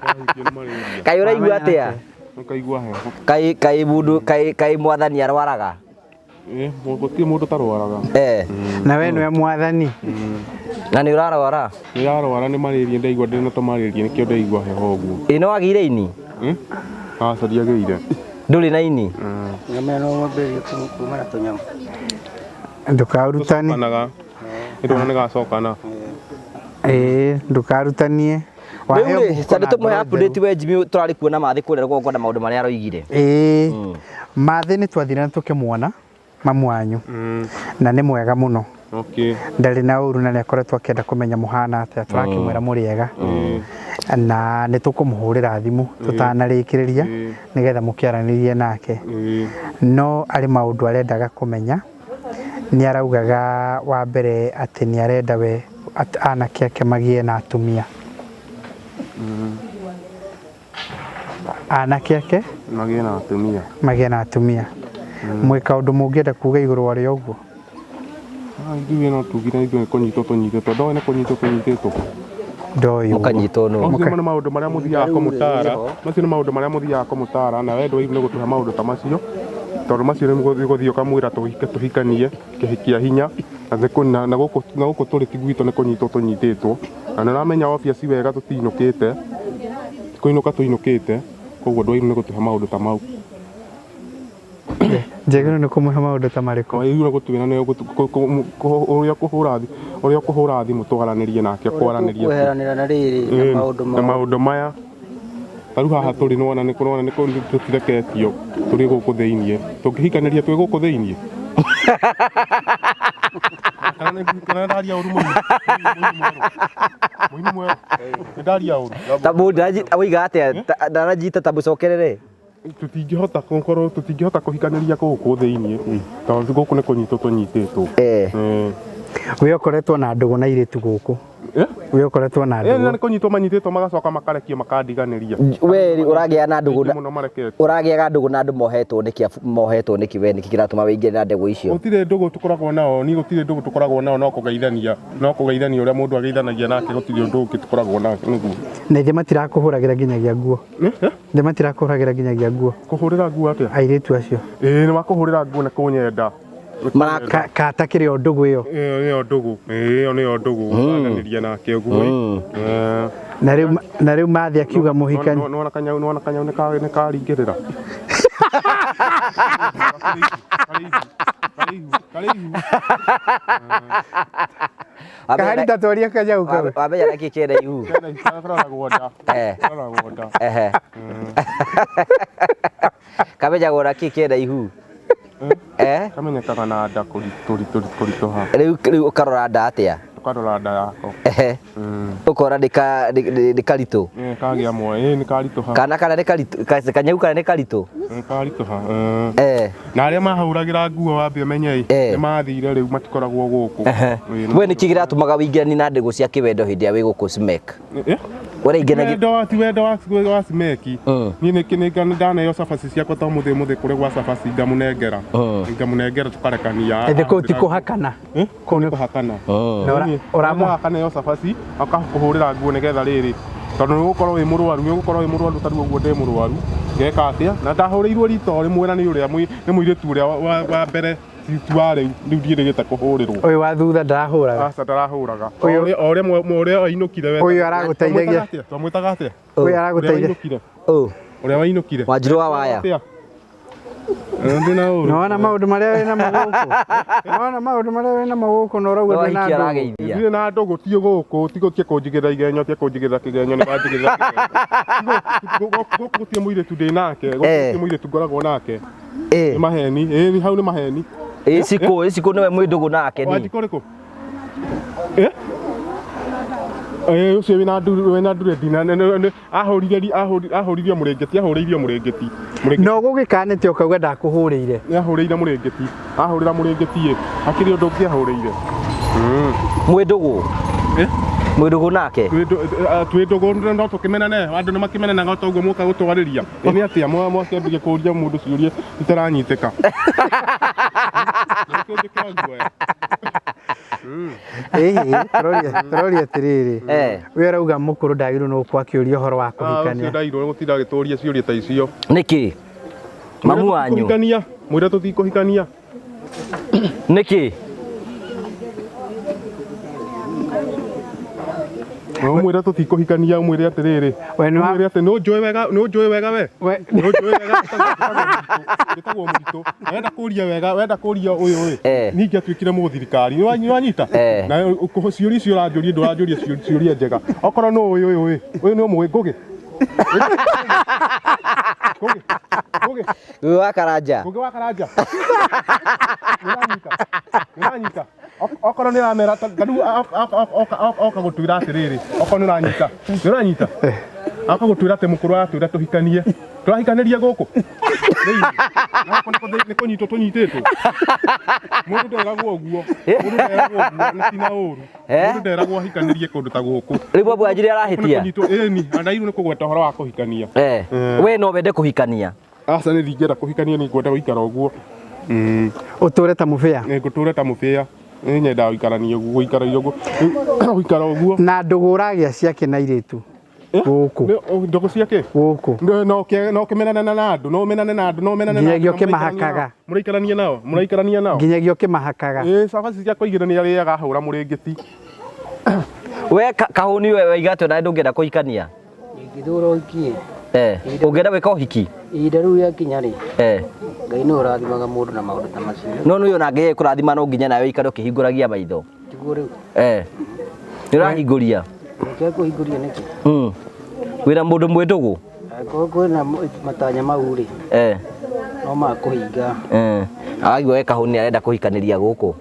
Ahutio nĩ malaria. Kaĩ ũraigua atĩa? Nĩkaigua heho. Kaĩ kaĩ mũndũ kaĩ kaĩ mwathani arwaraga? Ĩ gũtirĩ mũndũ ũtarwaraga. Eh. Na we nĩwe mwathani. Na nĩ ũrarwara? Nĩrarwara nĩ malaria ndaigua ndĩna tũmalaria nĩkĩo ndaigua heho ũguo. Ĩ no wagĩire ini? Aca ndiagĩire. Ndũrĩ na ini? Nyama ĩno wambĩrĩrie kuma na tũnyamũ. Ndũkarutanie. Tũcokanaga. Nĩndona nĩgacokana. Ĩĩ ndũkarutanie. Rĩu rĩ, ta nĩtũmũhe update we Jimmy tũrarĩ kuona Mathĩ kũrĩa rũgongo na maũndũ marĩa aroigire. Ĩĩ. Mathĩ nĩ twathire na tũkĩmuona mamu wanyu na nĩ mwega mũno. Okay. Ndarĩ na ũru na nĩ akoretwo akĩenda kũmenya mũhana atĩa tũrakĩmwĩra mũrĩ ega na nĩ tũkũmũhũrĩra thimũ tũtanarĩkĩrĩria nĩgetha mũkĩaranĩrie nake no arĩ maũndũ arendaga kũmenya nĩ araugaga wa mbere atĩ nĩ arenda we anake ake magĩe na atumia anake ake Magĩe na atumia. magĩe na atumia mwĩ kaũndũ mũngĩenda kuga igũrũ wa rĩa ũguo Ithuĩ no tugire ithuĩ nĩ kũnyitwo tũnyitĩtwo ndoĩ nĩ kũnyitwo tũnyitĩtwo. Ndoĩ ũguo. Mũkanyitwo nũ? Macio nĩ maũndũ marĩa mũthiaga kũmũtara macio nĩ maũndũ marĩa mũthiaga kũmũtara na we ndwagĩrĩirwo nĩ gũtũhe maũndũ ta macio tondũ macio nĩ gũthiĩ ũkamwĩra tũhikanie kĩhiki kĩa hinya na gũkũ tũrĩ ti gwitũ nĩ kũnyitwo tũnyitĩtwo na nĩ ũramenya obvious wega tũtiinũkĩte kũinũka tũinũkĩte koguo ndwagĩrĩirwo nĩ gũtũhe maũndũ ta mau. Njagĩrĩirwo nĩ kũmũhe maũndũ ta marĩkũ? Wagĩrĩirwo nĩ gũtwĩra nĩ ũrĩa ũkũhũra ũrĩa ũkũhũra thimũ twaranĩrie nake kwaranĩria Kweheranĩra na rĩrĩ na maũndũ na maũndũ maya. Ta rĩu haha tũrĩ nĩwona nĩ kũrona nĩ kũndũ tũtireketio tũrĩ gũkũ thĩiniĩ. Tũngĩhikanĩria twĩ gũkũ thĩiniĩ? Kana kana ndaria ũru mũini? Mũini mwerũ. Nĩ ndaria ũru. Ta mũndũ woiga atĩa? Ndaranyita, ta mũcokerere. Tũtingĩhota gũkorwo, tũtingĩhota kũhikanĩria gũkũ thĩiniĩ tondũ gũkũ nĩ kũnyitwo tũnyitĩtwo. We ũkoretwo na ndũgũ na airĩtu gũkũ? We ũkoretwo na ndũgũ? Nĩ kũnyitwo manyitĩtwo magacoka makarekio makandiganĩria. We rĩ, ũragĩa na ndũgũ Aingĩ mũno mareketio. Ũragĩaga ndũgũ na andũ mohetwo nĩkĩ? Mohetwo nĩkĩ? We nĩkĩ kĩratũma wĩingĩre na ndegũ icio? Gũtirĩ ndũgũ tũkoragwo nao, niĩ gũtirĩ ndũgũ tũkoragwo nao, no kũgeithania, no kũgeithania ũrĩa mũndũ ageithanagia nake, gũtirĩ ũndũ ũngĩ tũkoragwo nake nĩguo. Na ithe matirakũhũragĩra nginyagia nguo? Ithe matirakũhũragĩra nginyagia nguo? Kũhũrĩra nguo atĩa? Airĩtu acio. Ĩĩ, nĩ makũhũrĩra nguo nĩ kũnyenda. Kata kĩrĩ o ndũgũ ĩyo? Ĩyo nĩyo ndũgũ, ĩyo nĩyo ndũgũ, kwaranĩria nake ũguo. Na rĩu mathi akiuga mũhikani. Nĩwona kanyau, nĩwona kanyau nĩ karingĩrĩra. Karĩ ihu. Kahari tatwaria kanyau kau. Wamenya nĩkĩ kĩna ihu? Karoragwo nda. Karoragwo nda. Kamenyagwo na kĩ kĩna ihu? Kamenyekaga na nda kũritũha. Rĩu ũkarora nda atĩa? Ũkarora nda yako. Ũkona nĩ karitũ. Kagĩa mwe, ĩĩ nĩ karitũha. Kana kana nĩ karitũ, kanyau kana nĩ karitũ. Nĩ karitũha. Na arĩa mahũragĩra nguo wambe ũmenye ĩ, nĩ mathire rĩu matikoragwo gũkũ. We nĩkĩ kĩratũmaga wĩingĩranie na ndũgũ cia kĩwendo hĩndĩ ĩrĩa wĩ gũkũ Smek? Wendo wa ti wendo wa Simeki. Niĩ nĩ ndaneo cabaci ciakwa to mũthĩ mũthĩ kũrĩ gwa cabaci ngamũnengera. Ngamũnengera tũkarekania. Ĩthĩ kũu ti kũhakana? Kũu nĩ kũhakana. Ũramũhakana cabaci akakũhũrĩra nguo nĩgetha rĩrĩ, tondũ nĩ ũgũkorwo wĩ mũrwaru, nĩ ũgũkorwo wĩ mũrwaru ta rĩu ũguo ndĩ mũrwaru. Ngeka atĩa? Na ndahũrĩirwo rita o rĩmwe na nĩ ũrĩa nĩ mũirĩtu ũrĩa wa mbere ti wa rĩu, rĩu ndiĩrĩgĩte kũhũrĩrwo. Ũyũ wa thutha ndarahũraga? Aca ndarahũraga. O ũrĩa ainũkire we. Ũyũ aragũteithagia. Twamwĩtaga atĩa? Ũyũ aragũteithagia. Ũrĩa wainũkire. Wanjirũ wa waya. Nĩwona maũndũ marĩa wĩna mo gũkũ? Nĩwona maũndũ marĩa wĩna mo gũkũ na ũrauga ndwĩ na ndũgũ? Ndirĩ na ndũgũ, ti gũkũ, ti gũtige kũnjigĩrĩra igenyo, tige kũnjigĩrĩra kĩgenyo, nĩ wanjigĩrĩra kĩgenyo. Gũkũ gũtirĩ mũirĩtu ndĩ nake, gũkũ gũtirĩ mũirĩtu ngoragwo nake. Nĩ maheni, ĩĩ hau nĩ maheni. Ĩcikũ, ĩcikũ nĩwe mwĩ ndũgũ nake ni. Wanjikũ ũrĩkũ? Ũcio wĩna wĩna nduredi na ahũrire ahũrire mũrĩngĩti, ahũrĩirio mũrĩngĩti. No gũgĩkanĩte ũkauga ndakũhũrĩire. Nĩ ahũrĩire mũrĩngĩti. Ahũrĩra mũrĩngĩti ĩ, hakĩrĩ ũndũ ũngĩ ahũrĩire. Mwĩ ndũgũ? Mwĩ ndũgũ nake? Twĩ ndũgũ no tũkĩmenane, andũ nĩ makĩmenanaga o ta ũguo mũka gũtwarĩria. Nĩ atĩa mwakĩambia kũria mũndũ ciũria itaranyitĩka? Ĩĩ, tũroria atĩrĩrĩ, we ũrauga mũkũrũ ndagĩrĩirwo nĩ gũkorwo akĩũria ũhoro wa kũhikania. Ũcio ndagĩrĩirwo gũtinda agĩtũria ciũria ta icio. Nĩkĩ? Mamu wanyu. Kũhikania, mwĩre tũtikũhikania. Nĩkĩ? Ũmwĩre tũtikũhikania, ũmwĩre atĩrĩrĩ. Ũmwĩre atĩ nĩ ũnjũĩ wega, nĩ ũnjũĩ wega we. Nĩ ũnjũĩ wega njĩtagwo Mũritũ. Wenda kũria wega, wenda kũria ũyũ ĩ. Niĩ ingĩatuĩkire mũthirikari. Nĩ wanyita? Na ciũria icio ũranjũria ndũranjũria ciũria njega. Okorwo nĩ ũyũ ũyũ ĩ, ũyũ nĩ ũmũĩ Ngũgĩ. Ngũgĩ. Ngũgĩ. Ngũgĩ wa Karanja. Ngũgĩ wa Karanja. Nĩ ũranyita? Okorwo nĩ ũramera ta rĩu oka gũtwĩra atĩrĩrĩ, okorwo nĩ ũranyita, nĩ ũranyita? Oka gũtwĩra atĩ mũkũrũ aratwĩra tũhikanie. Tũrahikanĩria gũkũ? Nĩ kũnyitwo tũnyitĩtwo. Mũndũ nderagwo ũguo. Mũndũ nderagwo ũguo, nĩ ti na ũru. Mũndũ nderagwo ahikanĩrie kũndũ ta gũkũ. Rĩu Babu Wanjirũ arahĩtia. Ĩni, andairwo nĩ kũgweta ũhoro wa kũhikania. We no wende kũhikania? Aca nĩ ndingĩenda kũhikania, nĩ ngwenda gũikara ũguo. Ũtũre ta mũbĩa? Nĩ ngũtũre ta mũbĩa. Nĩ nyendaga gũikarania ũguo, gũikara ũguo. Gũikara ũguo. Na ndũgũ ũragĩa ciake na airĩtu gũkũ? Ndũgũ ciake? Gũkũ. No ũkĩmenane na andũ, no ũmenane na andũ, no ũmenane na andũ. Nginyagia ũkĩmahakaga. Mũraikarania nao, mũraikarania nao. Nginyagia ũkĩmahakaga. Ĩĩ, cabaci ciakwa igĩrĩ nĩ arĩaga ahũra mũrĩngĩti. We kahũni we waiga atĩa nawe ndũngĩenda kũhikania? Ingĩthũra ũhiki ĩ. Ũngĩenda gwĩka ũhiki? Ihinda rĩu rĩakinya rĩ, Ngai nĩwe ũrathimaga mũndũ na maũndũ ta macio. No nĩ ona Ngai ekũrathima no nginya nawe ũikare ũkĩhingũragia maitho. Tiguo rĩu. Nĩ ũrahingũria? Reke kũhingũria nĩkĩ? Wĩna mũndũ mwĩ ndũgũ? Angĩkorwo kwĩna matanya mau rĩ, Eh. no makũhinga. Eh. Araigua we kahũni arenda kũhikanĩria gũkũ.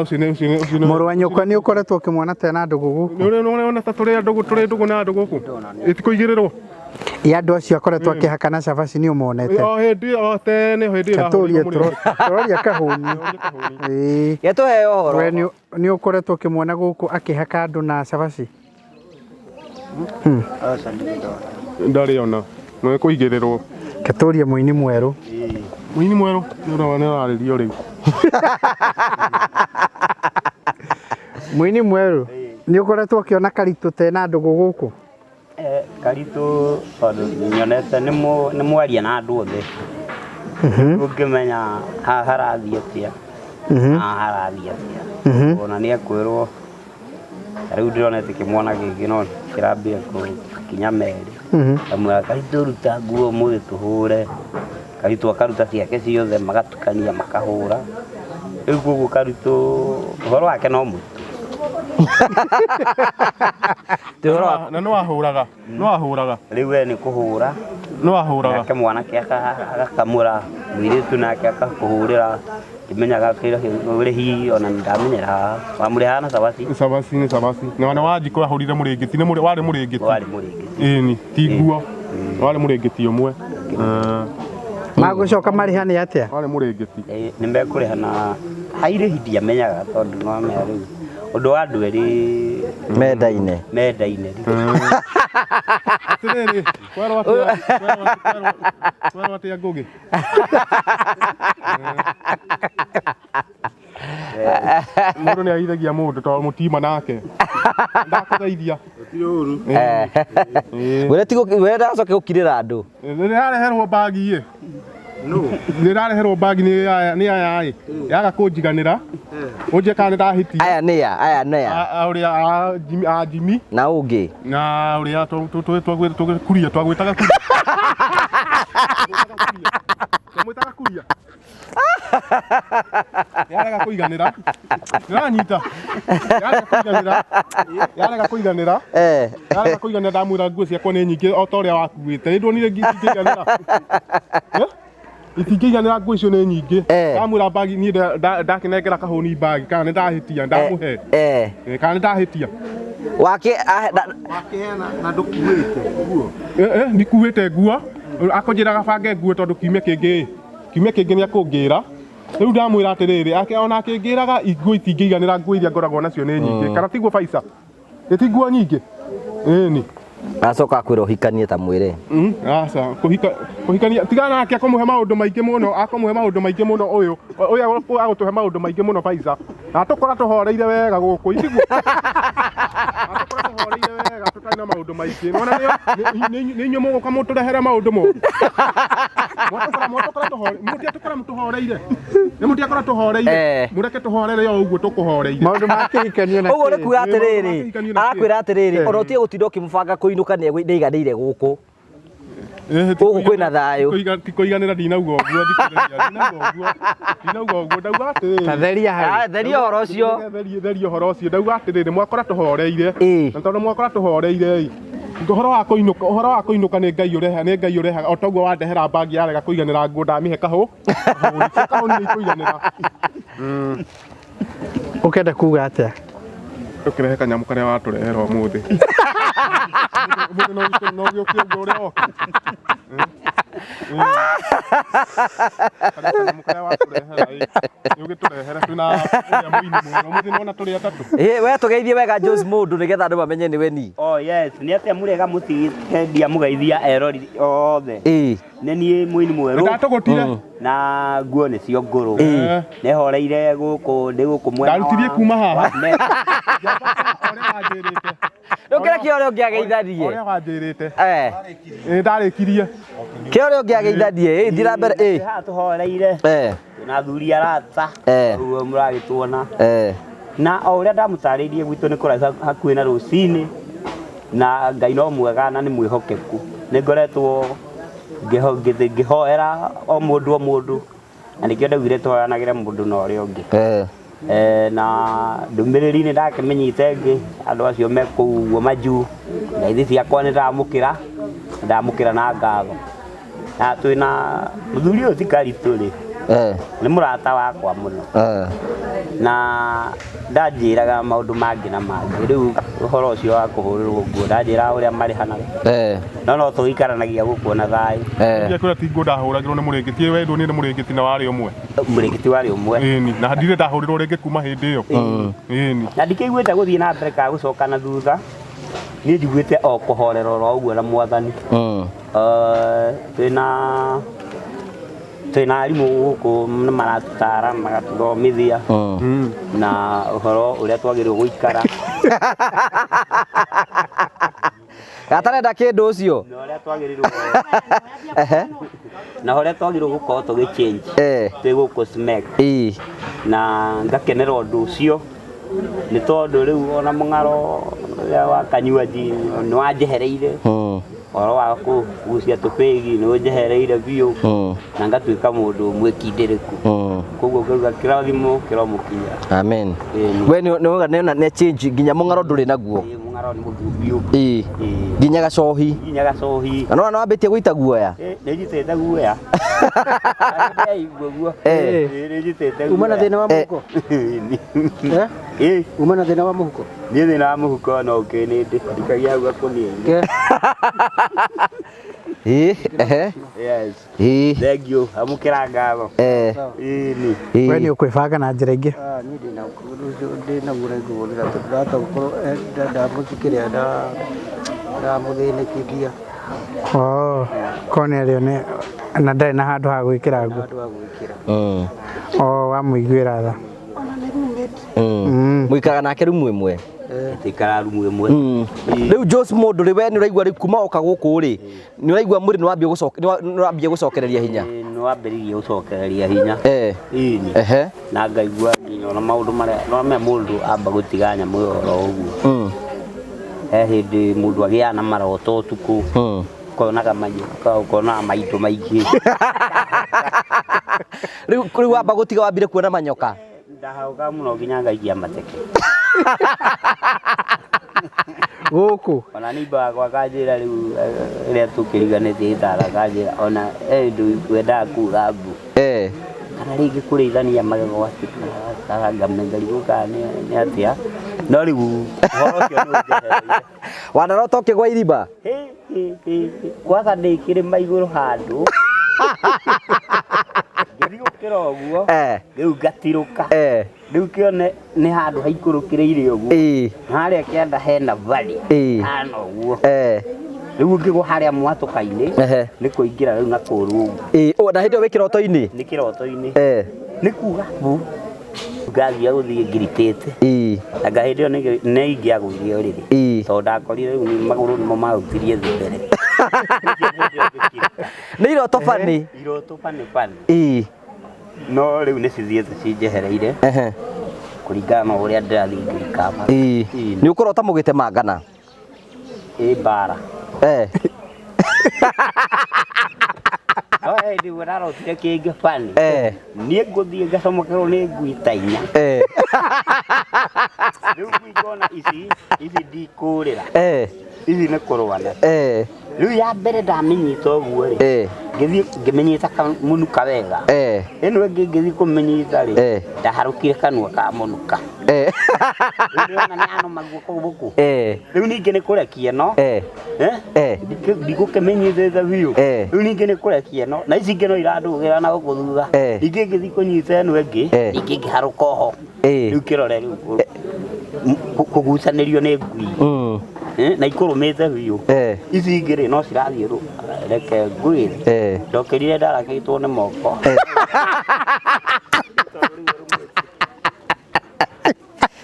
Ũcio nĩ ũcio nĩ ũcio nĩ Mũrũ wa nyũkwa nĩ ũkoretwo ũkĩmuona tena ndũgũ gũkũ? nĩ ũrĩ ũrona ta tũrĩ andũ tũrĩ ndũgũ na andũ gũkũ ĩtikũigĩrĩrwo. Ya andũ acio akoretwo akĩhakana cabaci nĩ ũmonete? O hĩndĩ o tene o hĩndĩ ĩyo Tũrie ndahũrirwo mũrĩngĩti. tũroria kahũni. Ĩĩ. Gĩtũhe ũhoro. We nĩ ũkoretwo ũkĩmuona gũkũ akĩhaka andũ na cabaci? Aca ndirĩ ndona. Ndarĩ ona nĩ kũigĩrĩrwo. Ketũrie mũini mwerũ. Mũini mwerũ nĩ ũrarĩrio rĩu. Mũini mwerũ nĩ ũkoretwo ũkĩona karitũ tena ndũgũ gũkũ? Karitũ tondũ nyonete nĩ mwaria na andũ othe, ũngĩmenya haha harathiĩ atĩa, haha harathiĩ atĩa, ona nĩ ekwĩrwo. Ta rĩu ndĩronete kĩmwana gĩkĩ no kĩrambia gũkinya merĩ, kamwĩra karitũ ruta nguo ũmũthĩ tũhũre, karitũ akaruta ciake ciothe magatukania makahũra. Rĩu koguo karitũ ũhoro wake no mũritũ. Na nĩ wahũraga, nĩ wahũraga. Rĩu we nĩ kũhũra. Nĩ wahũraga. Nake mwanake agakamũra mũirĩtu nake akakũhũrĩra, ndimenyaga ũrĩhi ona ndamenyera haha wamũrĩhaga na cabaci. Cabaci nĩ cabaci. Na nĩ Wanjikũ ahũrire mũrĩngĩti, nĩ warĩ mũrĩngĩti. Warĩ mũrĩngĩti. Ĩni, ti nguo. Warĩ mũrĩngĩti ũmwe. Magũcoka marĩha nĩ atĩa? Warĩ mũrĩngĩti. Nĩ mekũrĩha na hairĩhi ndiamenyaga tondũ no amenya rĩu ũndũ wa andũ erĩ Mendaine. Mendaine. Atĩrĩrĩ, kwerwo atĩa, kwerwo atĩa Ngũgĩ? Mũndũ nĩ ageithagia mũndũ tondũ mũtima nake. Ndakũgeithia. Wĩra ti wĩra ndacoke gũkirĩra andũ. Nĩ ndĩrareherwo bagi ĩ. Nĩ ndĩrareherwo bagi nĩ aya nĩ aya ĩ. Yaga kũnjiganĩra. Ũnjie kana nĩ ndahĩtia. Aya nĩ ya, aya nĩ ya. Ũrĩa a Jimmy. Na ũngĩ. Na ũrĩa kuria twagwĩtaga kuria. Twamwĩtaga kuria. Yarega kũiganĩra. Nĩranyita. Yarega kũiganĩra. Yarega kũiganĩra. Yarega kũiganĩra ndamwĩra nguo ciakwa nĩ nyingĩ o ta ũrĩa wakuĩte. Nĩ ndonire itingĩiganĩra. Itingĩiganĩra nguo icio nĩ nyingĩ. Ndamwĩra bagi niĩ ndakĩnengera kahũni bagi kana nĩ ndahĩtia ndamũhe. Kana nĩ ndahĩtia. Wake wakiheana na ndukuĩte nguo. Ndikuĩte nguo. Akũnjĩraga bange nguo tondũ kiumia kĩngĩ kiumia kĩngĩ nĩ akũngĩra. Rĩu ndamwĩra atĩrĩrĩ, ake ona akĩngĩraga nguo itingĩiganĩra nguo iria ngoragwo nacio nĩ nyingĩ. Kana tiguo Faisa? Ĩ ti nguo nyingĩ? Ĩni. Acoka akwĩra ũhikanie ta mwĩre. Aca, kũhikania tigana nake akũmũhe maũndũ maingĩ mũno, akũmũhe maũndũ maingĩ mũno ũyũ. Ũyũ agũtũhe maũndũ maingĩ mũno Faisa. Na tũkora tũhoreire wega gũkũ, itiguo? Na tũkora tũhoreire wega tũtarĩ na maũndũ maingĩ. Nĩwona nĩ inyuĩ mũgũka mũtũrehere maũndũ moru. Mwatũkora tũhoreire, mũtiatũkora tũhoreire. Nĩ mũtiakora tũhoreire. Mũreke tũhorere o ũguo tũkũhoreire. Maũndũ ma kĩhikanio na Ũguo nĩ kuga atĩrĩrĩ, arakwĩra atĩrĩrĩ, ona ũtige gũtinda ũkĩmũbanga kũinũka nĩ aiganĩire gũkũ. Gũkũ kwĩna thayũ. Ti kũiganĩra ndinauga ũguo, thikĩrĩria, ndinauga ũguo. Ndinauga ũguo, ndauga atĩrĩrĩ. Ta theria hau. Theria ũhoro ũcio. Theria ũhoro ũcio, ndauga atĩrĩrĩ, mwakora tũhoreire. Na tondũ mwakora tũhoreire ĩ, ũhoro wa kũinũka, ũhoro wa kũinũka nĩ Ngai ũrehaga, nĩ Ngai ũrehaga. O toguo wandehera bagi yarega kũiganĩra nguo ndamĩhe kahũ. Kahũ nĩ ikũiganĩra. Ũkenda kuga atĩa? Ũkĩrehe kanyamũ karĩa watũrehera ũmũthĩ. Ũmũthĩ no ũgĩũke ũguo ũrĩa woka. Kanyamũ karĩa watũrehera ĩ, nĩ ũgĩtũrehere twĩna ũrĩa mũini mwerũ. Ũmũthĩ nĩwona tũrĩ atatũ. Ĩ, we tũgeithie wega Joyce mũndũ nĩgetha andũ mamenye nĩwe ni. Oh yes, nĩ atĩa mũrega mũtigĩte mũgeithia erori othe. Nĩ niĩ mũini mwerũ. Ndatũgũtire. Na nguo nĩcio ngũrũ. Nĩhoreire gũkũ, ndĩ gũkũ mwena wa. Ndarutirie kuma haha. Ndũkĩre kĩo ũrĩa ũngĩ ageithanie. Ũrĩa wanjĩrĩte. Ndarĩkirie. Kĩo ũrĩa ũngĩ ageithanie. Thiĩ na mbere. Haha tũhoreire. Na athuri arata. Ũguo mũragĩtuona. Na o ũrĩa ndamũtarĩirie gwitũ nĩ kũraihu hakuhĩ na rũcinĩ. Na Ngai no mwega na nĩ mwĩhokeku. Nĩ ngoretwo ngĩhoera o mũndũ o mũndũ. Na nĩkĩo ndaugire tũhoyanagĩre mũndũ na ũrĩa ũngĩ. Na ndũmĩrĩri nĩ ndakĩmĩnyita ĩngĩ andũ acio me kũu ũguo majuu. Ngeithi ciakwa nĩ ndamũkĩra. Ndamũkĩra na ngatho. Na twĩna mũthuri ũyũ ti Karitũ rĩ, Eh. nĩ mũrata wakwa mũno. Eh. Na ndanjĩraga maũndũ mangĩ na mangĩ. Rĩu ũhoro ũcio wa kũhũrĩrwo nguo ndanjĩraga ũrĩa marĩhanaga. Eh. No no tũikaranagia gũkũ na thayũ. Eh. Kwĩra ti nguo ndahũragĩrwo nĩ mũrĩngĩti wendwo niĩ nĩ mũrĩngĩti na warĩ ũmwe. Mũrĩngĩti warĩ ũmwe. Ĩni, na ndirĩ ndahũrĩrwo rĩngĩ kuma hĩndĩ ĩyo. Ĩni. Na ndikĩiguĩte gũthiĩ na mbere kana gũcoka na thutha. Niĩ njiguĩte o kũhorera oro ũguo na mwathani. Twĩna arimũ gũkũ nĩ maratũtara magatũthomithia na ũhoro ũrĩa twagĩrĩirwo gũikara. Gatarenda kĩndũ ũcio. Na ũrĩa twagĩrĩirwo na ũrĩa twagĩrĩirwo gũkorwo tũgĩ change twĩ gũkũ SMEC. Na ngakenera ũndũ ũcio nĩ tondũ rĩu ona mũng'aro ũrĩa wa kanyuanji nĩ wanjehereire. Ũhoro wa kũgucia tũbĩgi nĩ ũnjehereire biũ na ngatuĩka mũndũ mwĩkindĩrĩku. Koguo ngauga kĩrathimo kĩromũkinyĩra. Amen. We nĩ nĩ nĩ change nginya mũng'aro ndũrĩ naguo. Mũng'aro nĩ mũthiu biũ. Ĩĩ. Nginya gacohi. Nginya gacohi. Na nĩwona wambĩtie gũita guoya. Nĩ njitĩte guoya. Ndĩraigua guo. Nĩ njitĩte guoya. Uma na thĩna wa mũhuko? Eh? Uma na thĩna wa mũhuko? Niĩ thĩna wa mũhuko no ũkĩnĩndĩ. Ndikagia hau gakũnia-inĩ. Ĩĩ, ehe. Yes. Ĩĩ. Thank you. Amũkĩra ngatho. Ĩĩ We nĩ ũkwĩbanga na njĩra ingĩ. Niĩ ndĩna ndĩna guo nguo tondũ ndahota gũkorwo ndamũthikĩrĩra ndamũthĩnĩkithia. Oh, korwo nĩ arĩo nĩ na ndarĩ na handũ ha gwĩkĩra nguo. Handũ ha gwĩkĩra. Oh, wamũiguĩra tha. Mũikaraga nake rumu ĩmwe? Tũikaraga rumu ĩmwe. Rĩu Jose mũndũ rĩ we nĩ ũraigua rĩu kuma oka gũkũ rĩ nĩ ũraigua mwĩrĩ nĩ wambia gũcokereria hinya? Nĩ wambĩrĩirie gũcokereria hinya. Ĩni. Na ngaigua nginya ona maũndũ marĩa no me mũndũ amba gũtiga nyamũ ĩyo oro ũguo. He hĩndĩ mũndũ agĩaga na maroto ũtukũ. Ũkonaga manyoka, ũkonaga maitũ maingĩ. Rĩu wamba gũtiga wambire kuona manyoka? Ndahauga mũno nginya ngaikia mateke. Gũkũ? Ona nĩ imba wakwa akanjĩra rĩu ĩrĩa tũkĩriganĩtie gĩtara akanjĩra ona he hĩndĩ wendaga kuga mbu. Kana rĩngĩ kũrĩithania magego atĩ kana ngarigwo kana nĩ atĩa. No rĩu ũhoro ũcio nĩ ũnjehereire. Wanarota ũkĩgwa irima? Kwanza ndĩ kĩrĩma igũrũ handũ. Ngĩthiĩ gũkĩra ũguo. Rĩu ngatirũka. Rĩu kĩone nĩ handũ haikũrũkĩrĩire ũguo. Harĩa kĩanda hena valley. Hana ũguo. Rĩu ngĩgwa harĩa mwatũka-inĩ nĩ kũingĩra rĩu na kũrũ ũguo. Na hĩndĩ ĩyo wĩ kĩroto-inĩ? Nĩ kĩroto-inĩ. Nĩ kuga mbu. Ngathiĩ gũthiĩ ngiritĩte. Anga hĩndĩ ĩyo nĩ ingĩagũire ũrĩrĩ. Tondũ ndakorire rĩu magũrũ nĩmo mahutirie thĩ mbere. Nĩ iroto bani? Iroto bani bani. No rĩu nĩ cithiĩte cinjehereire. Kũringana na ũrĩa ndĩrathiĩ ngĩrikaba. Nĩ ũkũrota mũgĩtemangana? Ĩ mbara. No he hĩndĩ ĩmwe ndarotire kĩngĩ bani. Niĩ ngũthiĩ ngacomokerwo nĩ ngui ta inya. Rĩu ngui ngona ici ici ndikũrĩra. Ici nĩ kũrũa nacio. Rĩu ya mbere ndamĩnyita ũguo rĩ, ngĩthiĩ ngĩmĩnyita mũnuka wega. Ĩno ĩngĩ ngĩthiĩ kũmĩnyita rĩ, ndaharũkire kanua ka mũnuka. Rĩu nĩwona nĩ yanũma guoko gũkũ. Rĩu ningĩ nĩ kũrekia ĩno. Ndigũkĩmĩnyitĩte biũ. Rĩu ningĩ nĩ kũrekia ĩno. Na ici ingĩ no irandũgĩra na gũkũ thutha. Ningĩ ngĩthiĩ kũnyita ĩno ĩngĩ, ningĩ ngĩharũka oho. Rĩu kĩrore rĩu kũgucanĩrio nĩ ngui. Na ikũrũmĩte biũ. Ici ingĩ rĩ no cirathiĩ reke ngwĩre. Ndokĩrire ndarakĩtwo nĩ moko.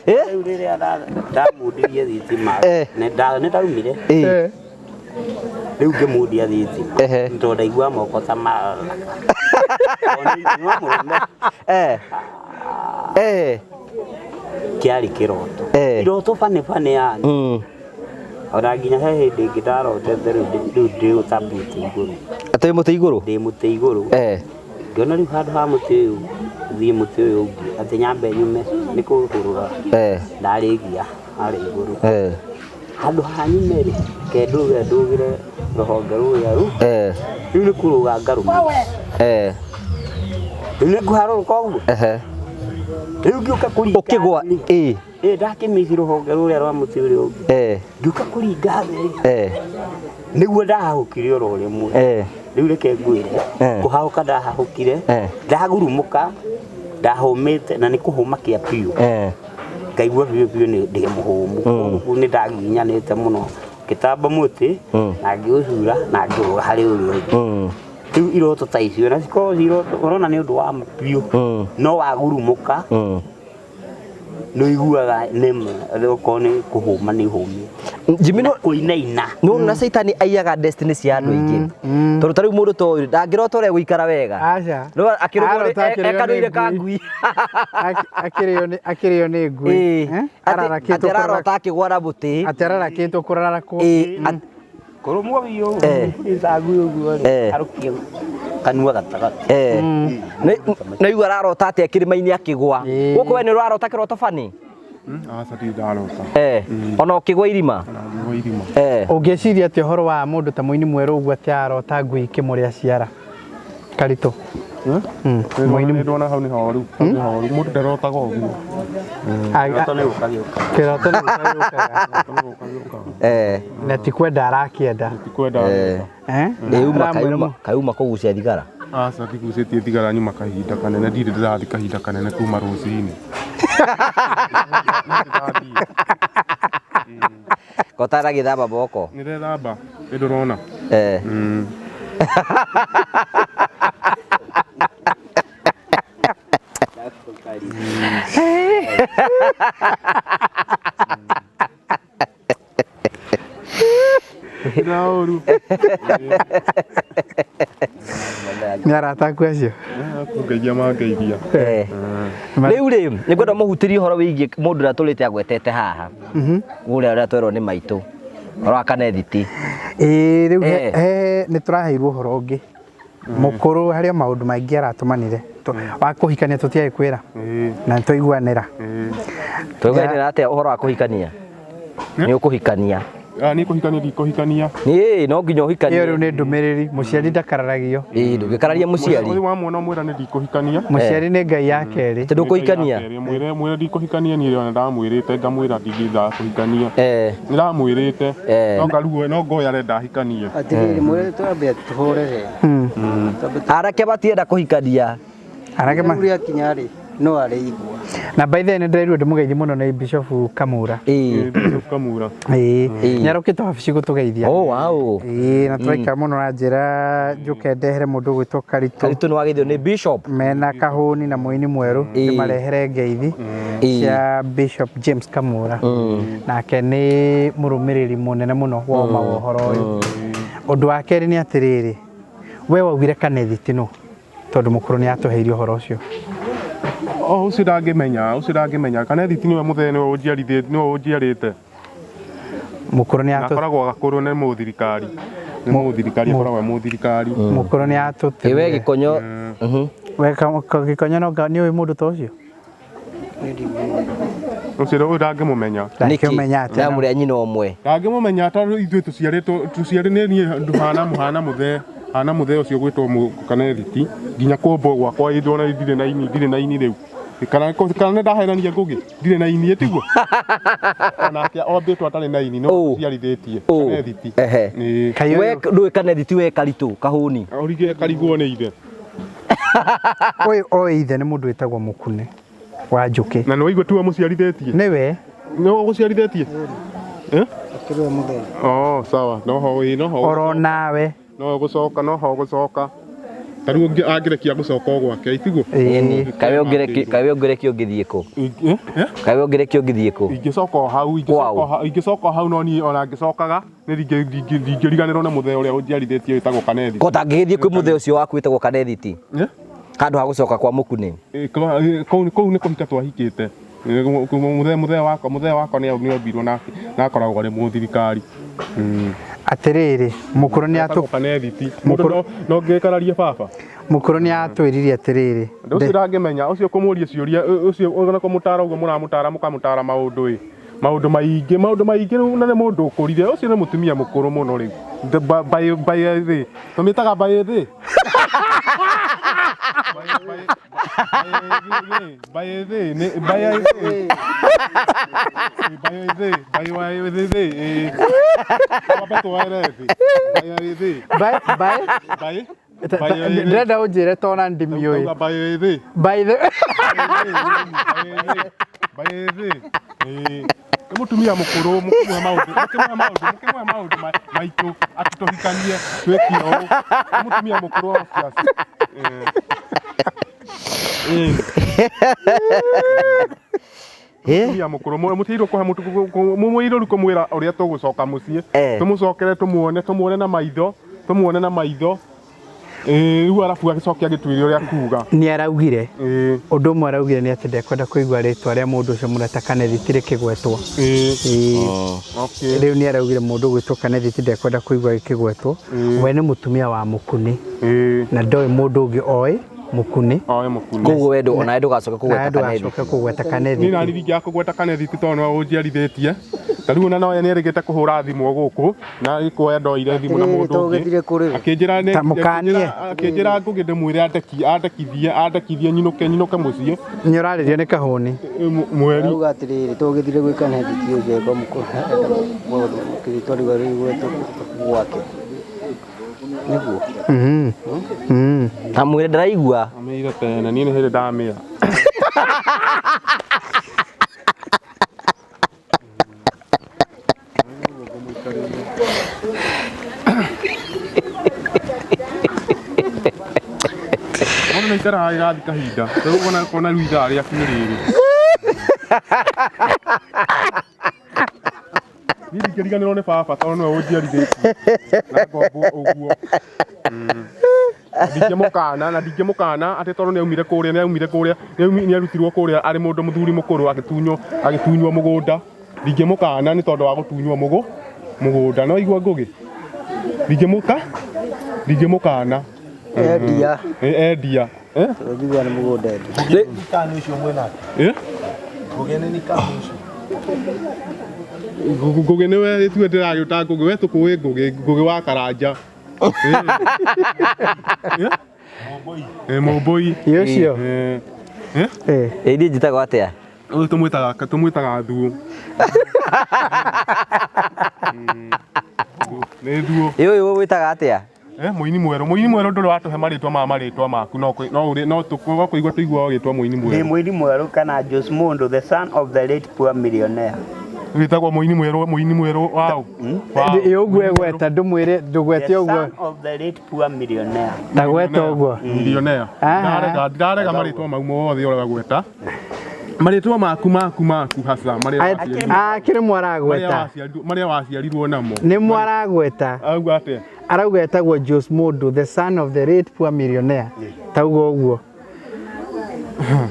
Rĩu rĩrĩa ndamundirie thitima nĩ ndaumire. Rĩu ngĩmundia thitima tondũ ndaigua moko ta mararaka. No mũrũme. Kĩarĩ kĩroto. Iroto bane bane yani. Ona nginya he hĩndĩ ĩngĩ ndarotete rĩu ndĩ ũtambĩte igũrũ. Atĩ wĩ mũtĩ igũrũ? Ndĩ mũtĩ igũrũ. Ngĩona rĩu handũ ha mũtĩ ũyũ thiĩ mũtĩ ũyũ ũngĩ atĩ nyambe nyume nĩ kũhũrũra. Ndarĩgia harĩa igũrũ. Handũ ha nyume rĩ, ke ndũge ndũgĩre rũhonge rũrĩa rũ. Eh. Rĩu nĩ kũrũga ngarũma. Eh. Rĩu nĩ ngũharũrũka ũguo. Ehe. Rĩu ngĩũka kũringa. Ũkĩgwa thĩ rĩ, ĩ. Ĩ ndakĩmĩci rũhonge rũrĩa rwa mũtĩ ũrĩa ũngĩ. Eh. Ngĩũka kũringa thĩ rĩ, Eh. nĩguo ndahahũkire oro rĩmwe. Eh. Rĩu reke ngwĩre, Eh. kũhahũka ndahahũkire, Eh. ndagurumũka, ndahũmĩte na nĩ kũhũma kĩa biũ. Eh. Ngaigua biũ biũ nĩ ndĩ mũhũmu. Kwoguo nĩ ndagiginyanĩte mũno. Ngĩtamba mũtĩ, na ngĩũcura, na ngĩrũga harĩ ũrĩa ũngĩ. Rĩu iroto ta icio, na cikoragwo ci iroto, ũrona nĩ ũndũ wa ma biũ, no wagurumũka, nĩ ũiguaga nĩma, okorwo nĩ kũhũma nĩ ũhũmĩte. Jimmy no Kũinaina. no na caitani aiyaga destiny cia andũ aingĩ tondũ ta rĩu mũndũ ta ũyũ ndangĩrota ũrĩa gũikara wega Aca. no akĩrũmwo Arota akĩrĩo nĩ ekanũire ka ngui. ngui Akĩrĩo nĩ ngui. Ĩĩ. Eh? Atĩ- Ararakĩtwo atĩ ararota akĩgwa na mũtĩ atĩ ararakĩtwo kũrarakwo. Ĩĩ, at- Kũrũmwo biũ, Eh. ĩtagui ũguo rĩ, Eh. harũkie kanua gatagatĩ. Eh. Nĩ igua ararota atĩa kĩrĩma-inĩ akĩgwa Ĩĩ. gũkũ we nĩ ũrarota kĩroto bani Aca ndirĩ ndarota. Eh. Ona ũkĩgwa irima Ona ngĩgwa irima. Eh. Ũngĩciria atĩa ũhoro wa mũndũ ta mũini mwerũ ũguo atĩ ararota ngui ĩkĩmũrĩa ciara? Karitũ. Mũini ndona hau nĩ horu. Hau nĩ horu. Mũndũ ndarotaga ũguo. Kĩroto nĩ gũka gĩũkaga. Kĩroto nĩ gũka gĩũkaga. Eh. Na ti kwenda arakĩenda. Ti kwenda. Eh. Eh? Ĩ uma Aramwĩra kayuma kayuma kũgucia thigara Aca ndigucĩtie thigara nyuma kahinda kanene ndirĩ ndĩrathiĩ kahinda kanene kuma rũcinĩ. kotara gĩthamba moko Nĩ ndethamba nĩ ndũrona. Eh. Na ũru. Nĩ arata aku acio. Kũngeithia mangeithia. Eh. Rĩu rĩ nĩ ngwenda mũhutĩrie ũhoro wĩgiĩ mũndũ ũrĩa tũrĩte agwetete haha ũrĩa ũrĩa twerwo nĩ maitũ ũhoro wa kanethiti Ĩĩ rĩu Eh. he nĩ tũraheirwo ũhoro ũngĩ. Mũkũrũ harĩ o maũndũ maingĩ aratũmanire. Wa kũhikania tũtiarĩ kwĩra. Ĩĩ. Na nĩ twaiguanĩra. Ĩĩ. twaiguanĩra atĩa ũhoro wa kũhikania nĩ ũkũhikania Ah, niĩ kũhikania ndikũhikania. Ĩĩ no nginya Ĩyo ũhikanie rĩu nĩ ndũmĩrĩri. Mũciari ndakararagio. Ĩĩ ndũngĩkararia mũciari Ũyũ wa mwana mwĩra nĩ ndikũhikania. Mũciari nĩ Ngai ya kerĩ. Atĩ ndũkũhikania Mwĩre mwĩre ndikũhikania niĩ ona ndamwĩrĩte ngamwĩra ndingĩthaa kũhikania. Eh. Nĩ ndamwĩrĩte. Eh. No ngaruo no ngoya arenda hikanie. Atĩrĩrĩ mwĩre twambe tũhorere. Twambe Anake matienda kũhikania Anake ma rĩu rĩakinya rĩ no arĩigua. na by the way nĩ ndĩrairwo ndĩmũgeithie mũno nĩ Bishop Kamura. Ĩĩ Bishop Kamura. Ĩĩ Ĩĩ. nĩ arokĩte wabici gũtũgeithia. Oh wow Ĩĩ na tũraikara mũno na njĩra njũke ndehere mũndũ ũgwĩtwo Karitũ Karitũ nĩ wageithio nĩ Bishop mena kahũni na mũini mwerũ Ĩĩ. ndĩmarehere ngeithi Ĩĩ. cia Bishop James Kamura nake nĩ mũrũmĩrĩri mũnene mũno wa ũma wa ũhoro ũyũ. Ũndũ wa kerĩ nĩ atĩrĩrĩ, we waugire kanethiti nũ tondũ mũkũrũ nĩ atũheire ũhoro ũcio. Oh, ũcio ndangĩmenya, ũcio ndangĩmenya. Kanethiti nĩwe mũthee nĩwe ũnjiarithĩtie, nĩwe ũnjiarĩte. Mũkũrũ nĩ Na atũ akoragwo gakũrũ nĩ mũthirikari. Nĩ mũthirikari akoragwo e mũthirikari. mũkũrũ nĩ Ĩ we atũtemire. gĩkonyo Mhm. We gĩkonyo no nĩ ũĩ mũndũ ta ũcio? Ũcio ũyũ ndangĩmũmenya. Nĩkĩ? Ndangĩũmenya atĩa Na mũrĩ a nyina ũmwe Ndangĩmũmenya tondũ ithuĩ tũciarĩtwo tũciarĩ nĩ niĩ ndũhana mũhana mũthee hana mũthee ũcio gwĩtwo kanethiti nginya kũmbwo gwakwa ĩ ndona ndirĩ na ini ndirĩ na ini rĩu kana kana nĩ ndahenania ngũgĩ ndirĩ na ini ĩtiguo onake ombĩtwo atarĩ na ini no Ũ. ciarithĩtie Ũ. kanethiti Ehe. Ĩĩ. Kaĩ We ũyũ ndũĩ kanethiti we Karitũ kahũni Ũrige karigwo nĩ ithe ũyũ oĩ ithe nĩ mũndũ wĩtagwo Mũkune wa Njũkĩ. na nĩ waigua tiwe mũciarithĩtie Nĩwe nĩwe ũgũciarithĩtie Eh? Akĩrĩ we mũthee. Oh, sawa noho ĩ noho oro nawe. no gũcoka noho gũcoka ta rĩu angĩrekia gũcoka o gwake itiguo Ĩĩ. Kaĩ kaĩ ũngĩrekio ũngĩthiĩ kũ Eh? Eh? Kaĩ ũngĩrekio ũngĩthiĩ kũ ingĩcoka o hau Kwao. ingĩcoka o hau no niĩ ona ngĩcokaga nĩ ndingĩriganĩrwo nĩ mũthee ũrĩa ũnjiarithĩtie wĩtagwo Kanethi Ko tangĩgĩthiĩ kwĩ mũthee ũcio waku wĩtagwo kanethiti Eh? handũ ha gũcoka kwa mũkune Eh, kũu kũu nĩ kũhika twahikĩte Eh, mũthee wakwa nĩ ombirwo na akoragwo arĩ mũthirikari. Atĩrĩrĩ, mũkũrũ nĩ atũ Etagwo Kanethiti. Mũndũ no ngĩkararie baba. Mũkũrũ nĩ atwĩrire atĩrĩrĩ, Ũndũ ũcio ndangĩmenya, ũcio kũmũria ciũria, ũcio ona kũmũtara ũguo mũramũtara mũkamũtara maũndũ ĩ. Maũndũ maingĩ, maũndũ maingĩ rĩu na nĩ mũndũ ũkũrire. Ũcio nĩ mũtumia mũkũrũ mũno rĩu. The by the tũmĩtaga by the by the nĩ by the by the by the ĩ twambe twoere thĩ by the By by by ndĩrenda ũnjĩre tona ndimiũĩ. Tauga by the By the by the ĩ nĩ mũtumia mũkũrũ mũkĩmũhe maũndũ mũkĩmũhe maũndũ mũkĩmũhe maũndũ maitũ atĩ tũhikanie twĩke ũũ nĩ mũtumia mũkũrũ obvious. Ĩ. Eh? Mũtumia mũkũrũ mũtigĩrwo kũhe mũmwĩrwo rĩu kũmwĩra ũrĩa tũgũcoka mũciĩ Eh. tũmũcokere tũmuone tũmuone na maitho tũmuone na maitho ĩ rĩu arabu agĩcoke agĩtwĩre ũrĩa kuga. Nĩ araugire Ĩ. Ũndũ ũmwe araugire nĩ atĩ ndekwenda kũigua rĩtwa rĩa mũndũ ũcio mũreta Kanethi ti rĩkĩgwetwo. Ĩ. Ĩĩ. Okay. Rĩu nĩ araugire mũndũ ũgwĩtwo Kanethi ti ndekwenda kũigua gĩkĩgwetwo. We nĩ mũtumia wa Mũkunĩ Ĩ. na ndoĩ mũndũ ũngĩ oĩ Mũkunĩ. Oĩ Mũkunĩ. Koguo we ndũ onawe ndũgacoke Na kũgweta Kanethi. ndũgacoke kũgweta Kanethi. Niĩ nani ndingĩaga kũgweta Kanethi ti tondũ nĩwe ũnjiarithĩtie. Ta rĩu ona nowe nĩerĩgĩte kũhũra thimũ o gũkũ na gĩkuoya ndoire thimũ na Atĩrĩrĩ, mũndũ ũngĩ. tũgĩthire kũ rĩu? Akĩnjĩra nĩ Ta mũkanie. akĩnjĩra ngũgĩ ndĩmwĩre andekithie andekithie nyinũke nyinũke mũciĩ. Nĩ ũrarĩrio nĩ kahũni. Mweri. Arauga atĩrĩrĩ, tũgĩthire gwĩ Kanethi ti ũcio eko mũkũrũ maũndũ twarigwo rĩu gwetwo gwake. Nĩguo. Ta mwĩre ndaraigua. Amĩire tene niĩ nĩ hĩndĩ ndamĩra. Mũndũ nĩ aikaraga agĩgathiĩ kahinda rĩu ona kona rĩu ithaa rĩaku nĩ rĩrĩ. Niĩ ndingĩriganĩrwo nĩ baba tondũ nĩwe ũnjiarithĩtie na ngombo ũguo. Ndingĩmũkana na ndingĩmũkana atĩ tondũ nĩaumire kũrĩa nĩaumire kũrĩa nĩarutirwo kũrĩa arĩ mũndũ mũthuri mũkũrũ agĩtunywo agĩtunywo mũgũnda. Ndingĩmũkana nĩ tondũ wa gũtunywo mũgũnda. No igua Ngũgĩ? Ndingĩmũka ndingĩmũkana. Endia. Endia. Eh? Njigua nĩ mũgũnda endia. Nikani ũcio mwĩnake? Eh? Ngũgĩ nĩ nikani ũcio? Ngũgĩ nĩwe ithuĩ ndĩragĩũta Ngũgĩ we tũkũĩ Ngũgĩ Ngũgĩ wa Karanja. Eh, Mũmbũi. Ĩ ũcio. Eh. Eh? Eh. Ĩ niĩ njĩtagwo atĩa? Ũyũ tũmwĩtaga tũmwĩtaga thuo. Nĩ thuo. Ĩ ũyũ wĩtaga atĩa? Eh, mũini mwerũ mũini mwerũ ndũrĩ watũhe marĩtwa ma marĩtwa maku no no ũrĩ no tũkũigua kũigua tũigua ũgĩtwa mũini Ndĩ mwerũ. mũini mwerũ kana Jose Mondo, the son of the late poor millionaire. Wĩtagwo mũini mwerũ mũini mwerũ waũ? Waũ? Ĩ ũguo egweta ndũmwĩre ndũgwete The ũguo. son of the late poor millionaire. Ndagweta ũguo. Millionaire. Aha. Ndirarega ndirarega marĩtwa mau mothe ũragweta. Marĩtwa maku maku maku hasa marĩa waciarirwo Akĩrĩ marĩa mwaragweta. waciarirwo marĩa waciarirwo namo. Nĩ mwaragweta. Auga atĩa? Arauga etagwo Jose Mondo, the son of the late poor millionaire. Tauga ũguo.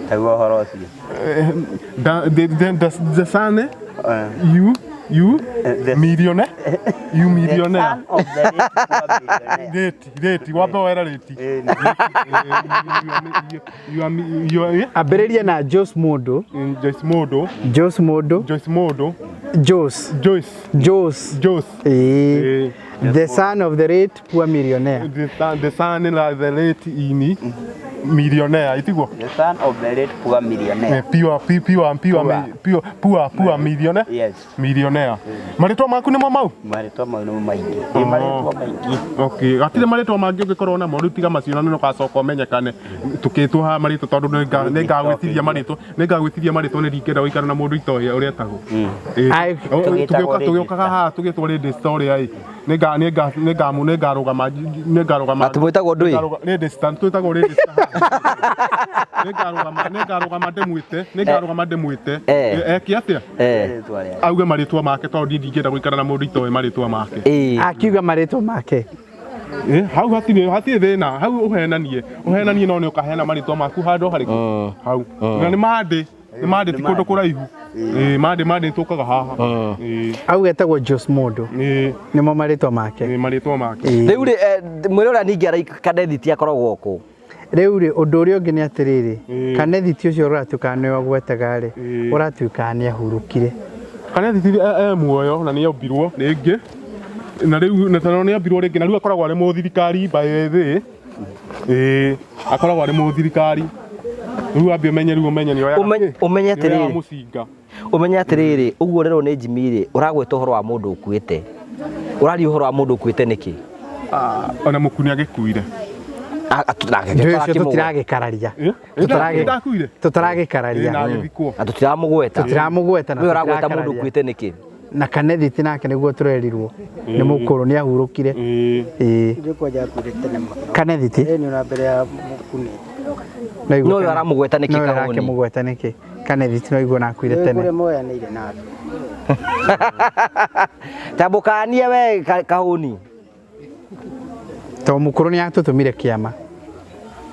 Taguo ũhoro ũcio. The son you you millionaire you The millionaire. son of the late poor millionaire. Rĩti rĩti wambe wera rĩti. You are you are Ambĩrĩrie na Jose Mondo. Joyce Mondo Jose Mondo. Joyce Mondo Jose. Joyce Jose. Joyce. Ĩĩ. Eh, The son of the late poor millionaire. The son la the late ini millionaire itiguo. The son of the late poor millionaire. Pure pure pure pure pure poor millionaire. Yes. Millionaire. Marĩtwa maku nĩmo mau? Marĩtwa mau nĩmo maingĩ. Ĩ marĩtwa maingĩ. Okay, gatirĩ marĩtwa mangĩ ũngĩkorwo namo rĩu tiga macio na nĩ ũgacoka ũmenyekane tũkĩtwo haha marĩtwa tondũ nĩngagwĩtiria marĩtwa nĩngagwĩtiria marĩtwa nĩ ndingĩenda gũikara na mũndũ itoĩ ũrĩa etagwo. Ĩ, Ai, Tũgĩtagwo tũgĩũkaga haha tũgĩtwo ladies ũrĩa ĩ nĩngarũgama nĩngarũgama Atĩ mwĩtagwo ndũĩ? Ladies stand twĩtagwo ladies nĩngarũgama nĩngarũgama ndĩmwĩte nĩngarũgama ndĩmwĩte Eh. eke atĩa Eh. Rĩtwa rĩake. auge marĩtwa make tondũ niĩ ndingĩenda gũikara na mũndũ itoĩ marĩtwa make. Ĩ. Akiuga marĩtwa make. Eh, hau hatirĩ hatirĩ thĩna hau ũhenanie ũhenanie no nĩ ũkaheana marĩtwa maku handũ harĩkũ hau na nĩ mandĩ nĩ mandĩ ti kũndũ kũraihu ĩ mandĩ mandĩ tũkaga haha ĩ Auga etagwo Jose Mondo. ĩ Nĩmo marĩtwa make. ĩ marĩtwa make Ĩĩ. Rĩu rĩ mwĩre ũrĩa ningĩ araika Kanethi ti akoragwo kũ. Rĩu rĩ ũndũ ũrĩa ũngĩ nĩ atĩrĩrĩ Ĩĩ. Kanethi ti ũcio ũratuĩka nĩwe ũgwetaga rĩ Ĩĩ. ũratuĩka nĩ ahurũkire. Kanethi e muoyo na nĩ ombirwo rĩngĩ na rĩu na tondũ nĩ ombirwo rĩngĩ na rĩu akoragwo arĩ mũthirikari by the way. Ĩĩ, akoragwo arĩ mũthirikari rĩu ambie ũmenye rĩu ũmenye nĩ oyaga Ũmenye nĩ oyaga atĩrĩrĩ mũcinga. Ũmenye atĩrĩrĩ, ũguo ũrerwo nĩ Jimmy rĩ, ũragweta ũhoro wa mũndũ ũkuĩte. Ũraria ũhoro wa mũndũ ũkuĩte nĩkĩ? Ona mũku nĩ agĩkuire. Ndũĩ ũcio tũtiragĩkararia. Eh? Ndakuire. Tũtaragĩkararia. Na agĩthikwo. Na tũtiramũgweta. Tũtiramũgweta na We ũragweta mũndũ tũtirakararia. ũkuĩte nĩkĩ? Na Kanethi nake nĩguo tũrerirwo nĩ mũkũrũ nĩ ahurũkire. Ĩĩ. Ĩĩ. Ndio kwanja akuire tene mũno. Kanethi Ĩĩ nĩ ona mbere ya mũkuni. No No ũyũ aramũgweta nĩkĩ No ũyũ Kahũni? arakĩmũgweta nĩkĩ? Kanethi no igua na akuire Nĩ tene. kũrĩa moyanĩire nake. Tambũkanie we Kahũni. To mũkũrũ nĩ atũtũmire kĩama.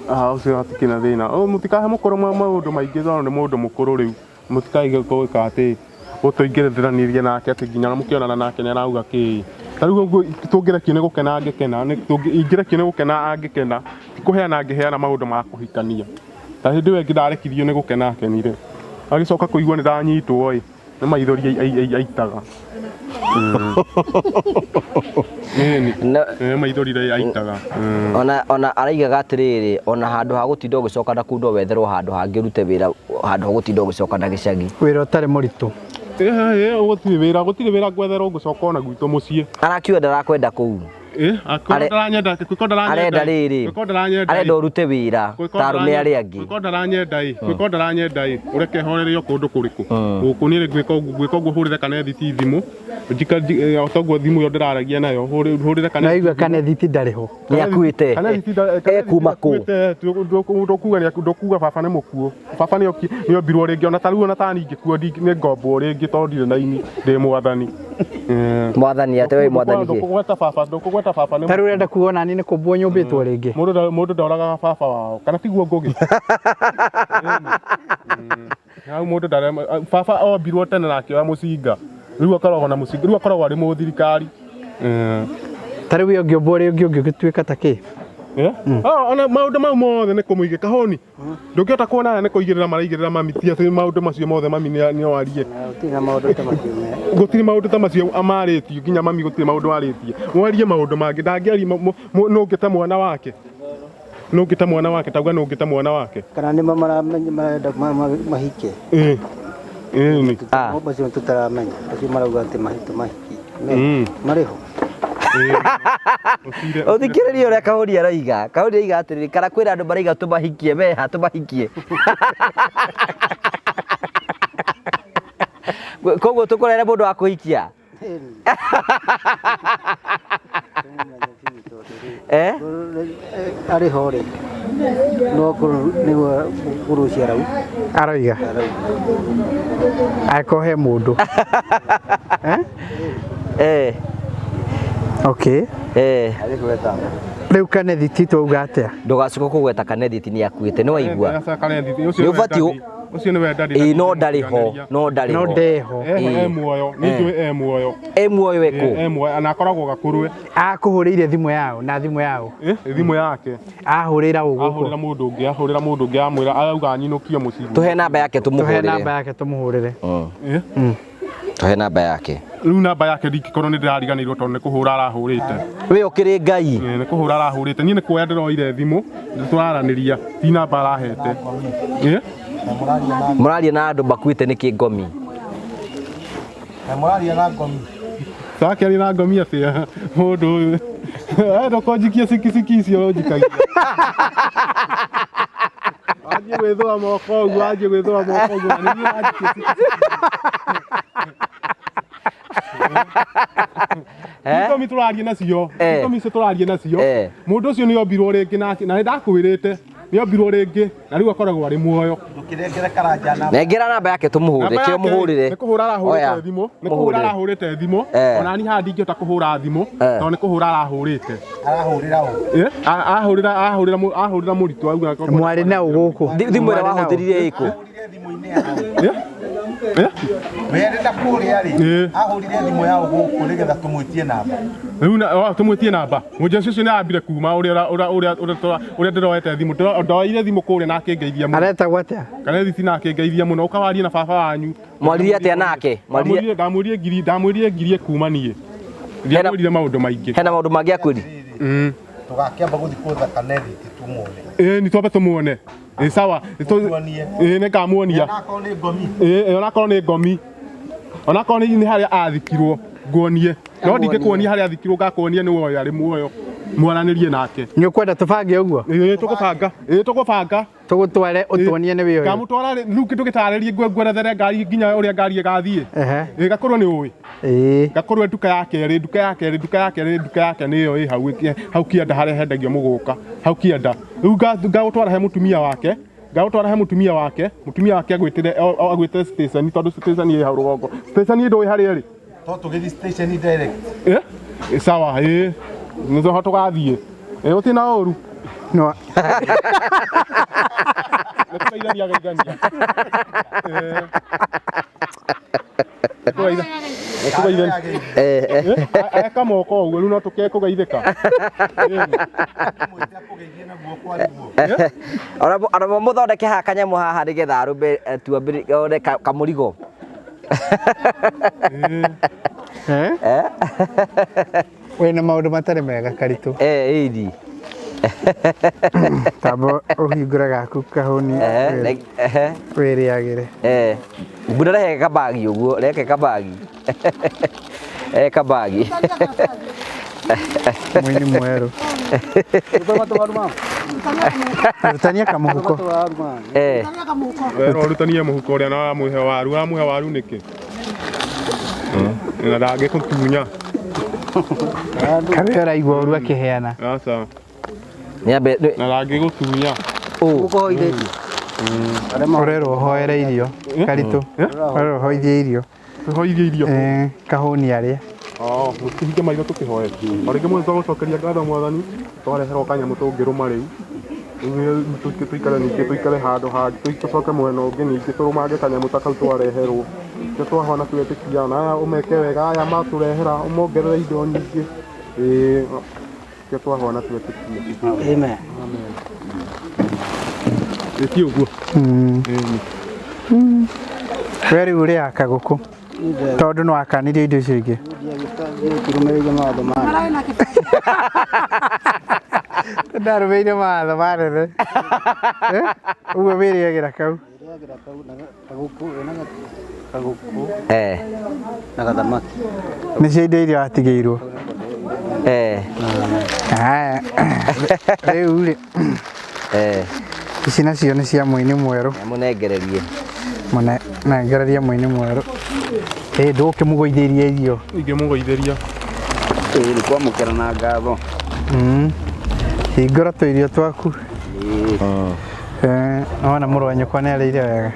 Ah, ũcio hatikĩ na thĩna. Oh, mũtikahe mũkũrũ maũndũ maingĩ tondũ nĩ mũndũ mũkũrũ rĩu. Mũtikaige gwĩka atĩ gũtũingĩrithanirie nake atĩ nginya mũkĩonana nake nĩ arauga kĩĩ. Ta rĩu ũguo tũngĩrekio nĩ gũkena angĩkena, ingĩrekio nĩ gũkena angĩkena, ti kũheana angĩheana maũndũ ma kũhikania. Ta hĩndĩ ĩyo ĩngĩ ndarekirio nĩ gũkena akenire. Agĩcoka kũigua nĩ ndanyitwo ĩ, nĩ maithori aitaga. Ĩni. Nĩ maithori aitaga. Ona araigaga atĩrĩrĩ, ona handũ ha gũtinda ũgĩcoka na kũu no wetherwo handũ hangĩ ũrute wĩra handũ ha gũtinda ũgĩcoka na gĩcagi. Wĩra ũtarĩ mũritũ. Gũtirĩ wĩra, gũtirĩ wĩra ngwetherwo ngũcoka ona gwitũ mũciĩ. Arakiuga ndarakwenda kũu. Arenda rĩrĩ, arenda ũrute wĩra ta arũme arĩa angĩ. Gwĩka ndaranyenda ĩ, gwĩka ndaranyenda ĩ, ũreke horere o kũndũ kũrĩkũ. Gũkũ niĩ gwĩka ũguo, gwĩka ũguo hũrĩre Kanethi ti thimũ, toguo thimũ ĩyo ndĩraragia nayo, hũrĩre Kanethi. Naigua Kanethi ti ndarĩ ho. Nĩ akuĩte. Ekuma kũ? Ndũkuga baba nĩ mũkuũ. Baba nĩ ombirwo rĩngĩ ona ta rĩu ona ta niĩ ingĩkua nĩ ngombwo rĩngĩ tondũ ndirĩ na ini ndĩ mwathani. Mwathani atĩ we mwathani kĩ? Ndũkũgweta baba, ndũkũgweta baba nĩ Ta rĩu ũrenda kuga ona niĩ nĩ kũmbwo nyũmbĩtwo rĩngĩ. Mũndũ ndoragaga baba wao kana tiguo Ngũgĩ? Hau mũndũ ndarema baba ombirwo tene na akĩoya mũcinga. Rĩu akoragwo na mũcinga, rĩu akoragwo arĩ mũthirikari. Ta rĩu we ũngĩũmbwo rĩngĩ ũngĩgĩtuĩka ta kĩ? Ona maũndũ mau mothe nĩ kũmũigĩ Kahũni. Ndũngĩhota kuona aya nĩ kũigĩrĩra maraigĩrĩra mami ti atĩ maũndũ macio mothe mami nĩ warie. Gũtirĩ na maũndũ ta macio me. Gũtirĩ maũndũ ta macio amarĩtie nginya mami gũtirĩ maũndũ arĩtie. Mwarie maũndũ mangĩ ndangĩaria nũngĩte mwana wake. Nũngĩte mwana wake tauga nũngĩte mwana wake. Kana nĩ marenda mahike. Ĩĩ. Ĩĩ. Macio tũtaramenya. Acio marauga atĩ tũmahikie. Marĩ ho. Ũthikĩrĩrie ũrĩa Kahũri aroiga. Kahũri aroiga atĩrĩrĩ, kana kwĩna andũ marauga tũmahikie meha tũmahikie. Koguo tũkũrehere mũndũ wa kũhikia? Eh? Arĩ ho rĩ, no nĩguo kũrũcia rau. Aroiga. Angĩkorwo he mũndũ. Eh? Eh. Okay. Eh. Rĩu Kanethi ti twauga atĩa? Ndũgacoke kũgweta Kanethi ti nĩ akuĩte nĩ waigua. Nĩ ũbatiĩ Ũcio nĩwe daddy. Ĩĩ no ndarĩ ho, no ndarĩ ho. No ndeho. E muoyo, nĩ njũĩ e muoyo. E muoyo ekũ? E muoyo na akoragwo Gakũrwe. Akũhũrĩire thimũ yao na thimũ yao. Thimũ yake. Ahũrĩra ũ gũkũ? Ahũrĩra mũndũ ũngĩ, ahũrĩra mũndũ ũngĩ amwĩra arauga anyinũkie mũciĩ. Tũhe namba yake Tũhe tũmũhũrĩre. namba yake tũmũhũrĩre. Tũhe namba yake. Rĩu namba yake ndingĩkorwo nĩ ndĩrariganĩirwo tondũ nĩ kũhũra arahũrĩte. We ũkĩrĩ Ngai. Nĩ kũhũra arahũrĩte. Niĩ nĩ kuoya ndĩroire thimũ, tũraranĩria, ti namba arahete. Mũraria na andũ makuĩte nĩkĩ ngomi? Na mũraria na ngomi. Tũrakĩaria na ngomi atĩa mũndũ ũyũ? Ndũkũnjikia cikiciki icio ũnjikagia. Wanjie gwĩthũa moko ũguo, wanjie gwĩthũa moko ũguo, na nĩ niĩ wanjikia cikiciki. Ngomi tũraria nacio, ngomi icio tũraria nacio. Mũndũ ũcio nĩ ombirwo rĩngĩ na nĩ ndakwĩrĩte, nĩ ombirwo rĩngĩ na rĩu akoragwo arĩ muoyo. Ndũkĩnengere karanja namba. Nengera namba yake tũmũhũrĩre, Namba kĩo yake mũhũrĩre. Nĩ kũhũra Oya, arahũrĩte thimũ, nĩ kũhũra mũhũrĩre. arahũrĩte thimũ. Ona niĩ haha ndingĩhota kũhũra thimũ tondũ nĩ kũhũra arahũrĩte. Arahũrĩra ũ? Ahũrĩra ahũrĩra ahũrĩra mũritũ auga. Mwarĩ na ũ gũkũ? Thimũ ĩrĩa wahũthĩrire ĩkũ? Eh? Werĩ na kũrĩa rĩ Ĩĩ. ahũrire thimũ ya gũkũ nĩgetha tũmwĩtie namba. Rĩu na o, tũmwĩtie namba. Mũnjeci ũcio nĩ ambire kuma ũrĩa ũrĩa ũrĩa ũrĩa ũrĩa ndĩroete thimũ. Ndoire thimũ kũrĩa na akĩngeithia mũno. Aretagwo atĩa? Kanethi na akĩngeithia mũno. Ũkawarie na baba wanyu. Mwaririe atĩa nake? Mwaririe Ndamwĩrire ndamwĩrire ngiri ndamwĩrire ngirie kuma niĩ. Ndiamwĩrire maũndũ maingĩ. Hena maũndũ mangĩ akwĩri? Tũgakĩamba gũthiĩ gwetha Kanethi tumuone. Ĩĩ nĩ twambe tũmuone. Ĩĩ sawa. Tũmuonie. Ĩĩ nĩ ngamuonia. Onakorwo nĩ ngomi. Ĩĩ onakorwo nĩ ngomi. Onakorwo nĩ harĩa athikirwo nguonie. No ndingĩkuonia harĩa athikirwo ngakuonia nĩ woyo arĩ muoyo. Mwaranĩrie nake. Nĩ ũkwenda tũbange ũguo? Ĩĩ tũgũbanga. Ĩĩ tũgũbanga. Tũgũtware ũtuonie nĩ wĩ ũyũ. Ngamũtwara rĩu tũgĩtarĩrie ngwerethere ngari nginya ũrĩa ngari ĩgathiĩ. Ehe. Ĩĩ gakorwo nĩ ũĩ. Ĩĩ. Gakorwo nduka ya kerĩ, nduka ya kerĩ, nduka ya kerĩ, nduka yake nĩyo ĩ hau hau kĩanda harĩa hendagio mũgũka. Hau kĩanda. Rĩu ngagũtwara he mũtumia wake. Ngagũtwara he mũtumia wake. Mũtumia wake agwĩtĩre agwĩtĩre station tondũ station ĩ hau rũgongo. Station ndũĩ harĩa ĩrĩ? To tũgĩthiĩ station direct. Eh? Sawa, ĩĩ. Nĩho tũgathiĩ. Ĩĩ gũtirĩ na ũru. No. Nĩtũgeithania geithania. Ĩĩ. Nĩtũgeithania. Eka moko ũguo rĩu no tũkekũgeithĩka. Ona mũthondeke haha kanyamũ haha nĩgetha arũme tuambĩrĩrie one kamũrigo. Eh? Wĩna maũndũ matarĩ mega karitũ. Eh, ĩni. Tamba ũhingũre gaku kahũni wĩrĩagĩre. Eh. Mbura rehe kabagi ũguo, reke kabagi. Eh kabagi. Mũini mwerũ. Rutania kamũhuko. Eh. Werwo ũrutanie mũhuko ũrĩa na wamũhe waru, wamũhe waru nĩkĩ? Na ndangĩkũtunya. Kawe ũraigua ũru akĩheana. Aca. Nĩambe Na ndangĩgũtunya. Ũrerwo ũhoere irio karitũ. Ũrerwo ũhoithie irio. Ũhoithie irio. Eh, kahũni arĩa. Oh, mũtihinge maitho tũkĩhoe. O rĩngĩ mũthĩ twagũcokeria ngatho mwathani, twareherwo kanyamũ tũngĩrũma rĩu. Rĩu tũikare ningĩ tũikare handũ hangĩ, tũcoke mwena ũngĩ ningĩ tũrũmange kanyamũ ta kau twareherwo. Nĩkĩo twahona twetĩkia na aya ũmeke wega aya matũrehera ũmongerere indo nyingĩ. Ĩĩ, nĩkĩo twahona twetĩkia. Amen. Amen. Ĩ ti ũguo? Ĩĩ. We rĩu ũrĩaga kagũkũ tondũ nĩ wakanirie indo icio ingĩ. Kĩrũmĩrĩire mawatho ma Ndarũmĩire mawatho manene. Eh? Ũguo wĩrĩagĩra kau. kagũkũ kagũkũ Eh. na gathamaki. Nĩcio indo iria watigĩirwo. Eh. Haya. Rĩu rĩ. Eh. Ici nacio nĩ cia mũini mwerũ. Mũnengererie. Mũnengererie mũini mwerũ. Ĩ ndũkĩmũgũithĩrie irio. Ingĩmũgũithĩria. Ĩĩ nĩ kwamũkĩra na ngatho. Hingũra tũirio twaku. Eh, wona mũrũ wa nyũkwa nĩ arĩire wega.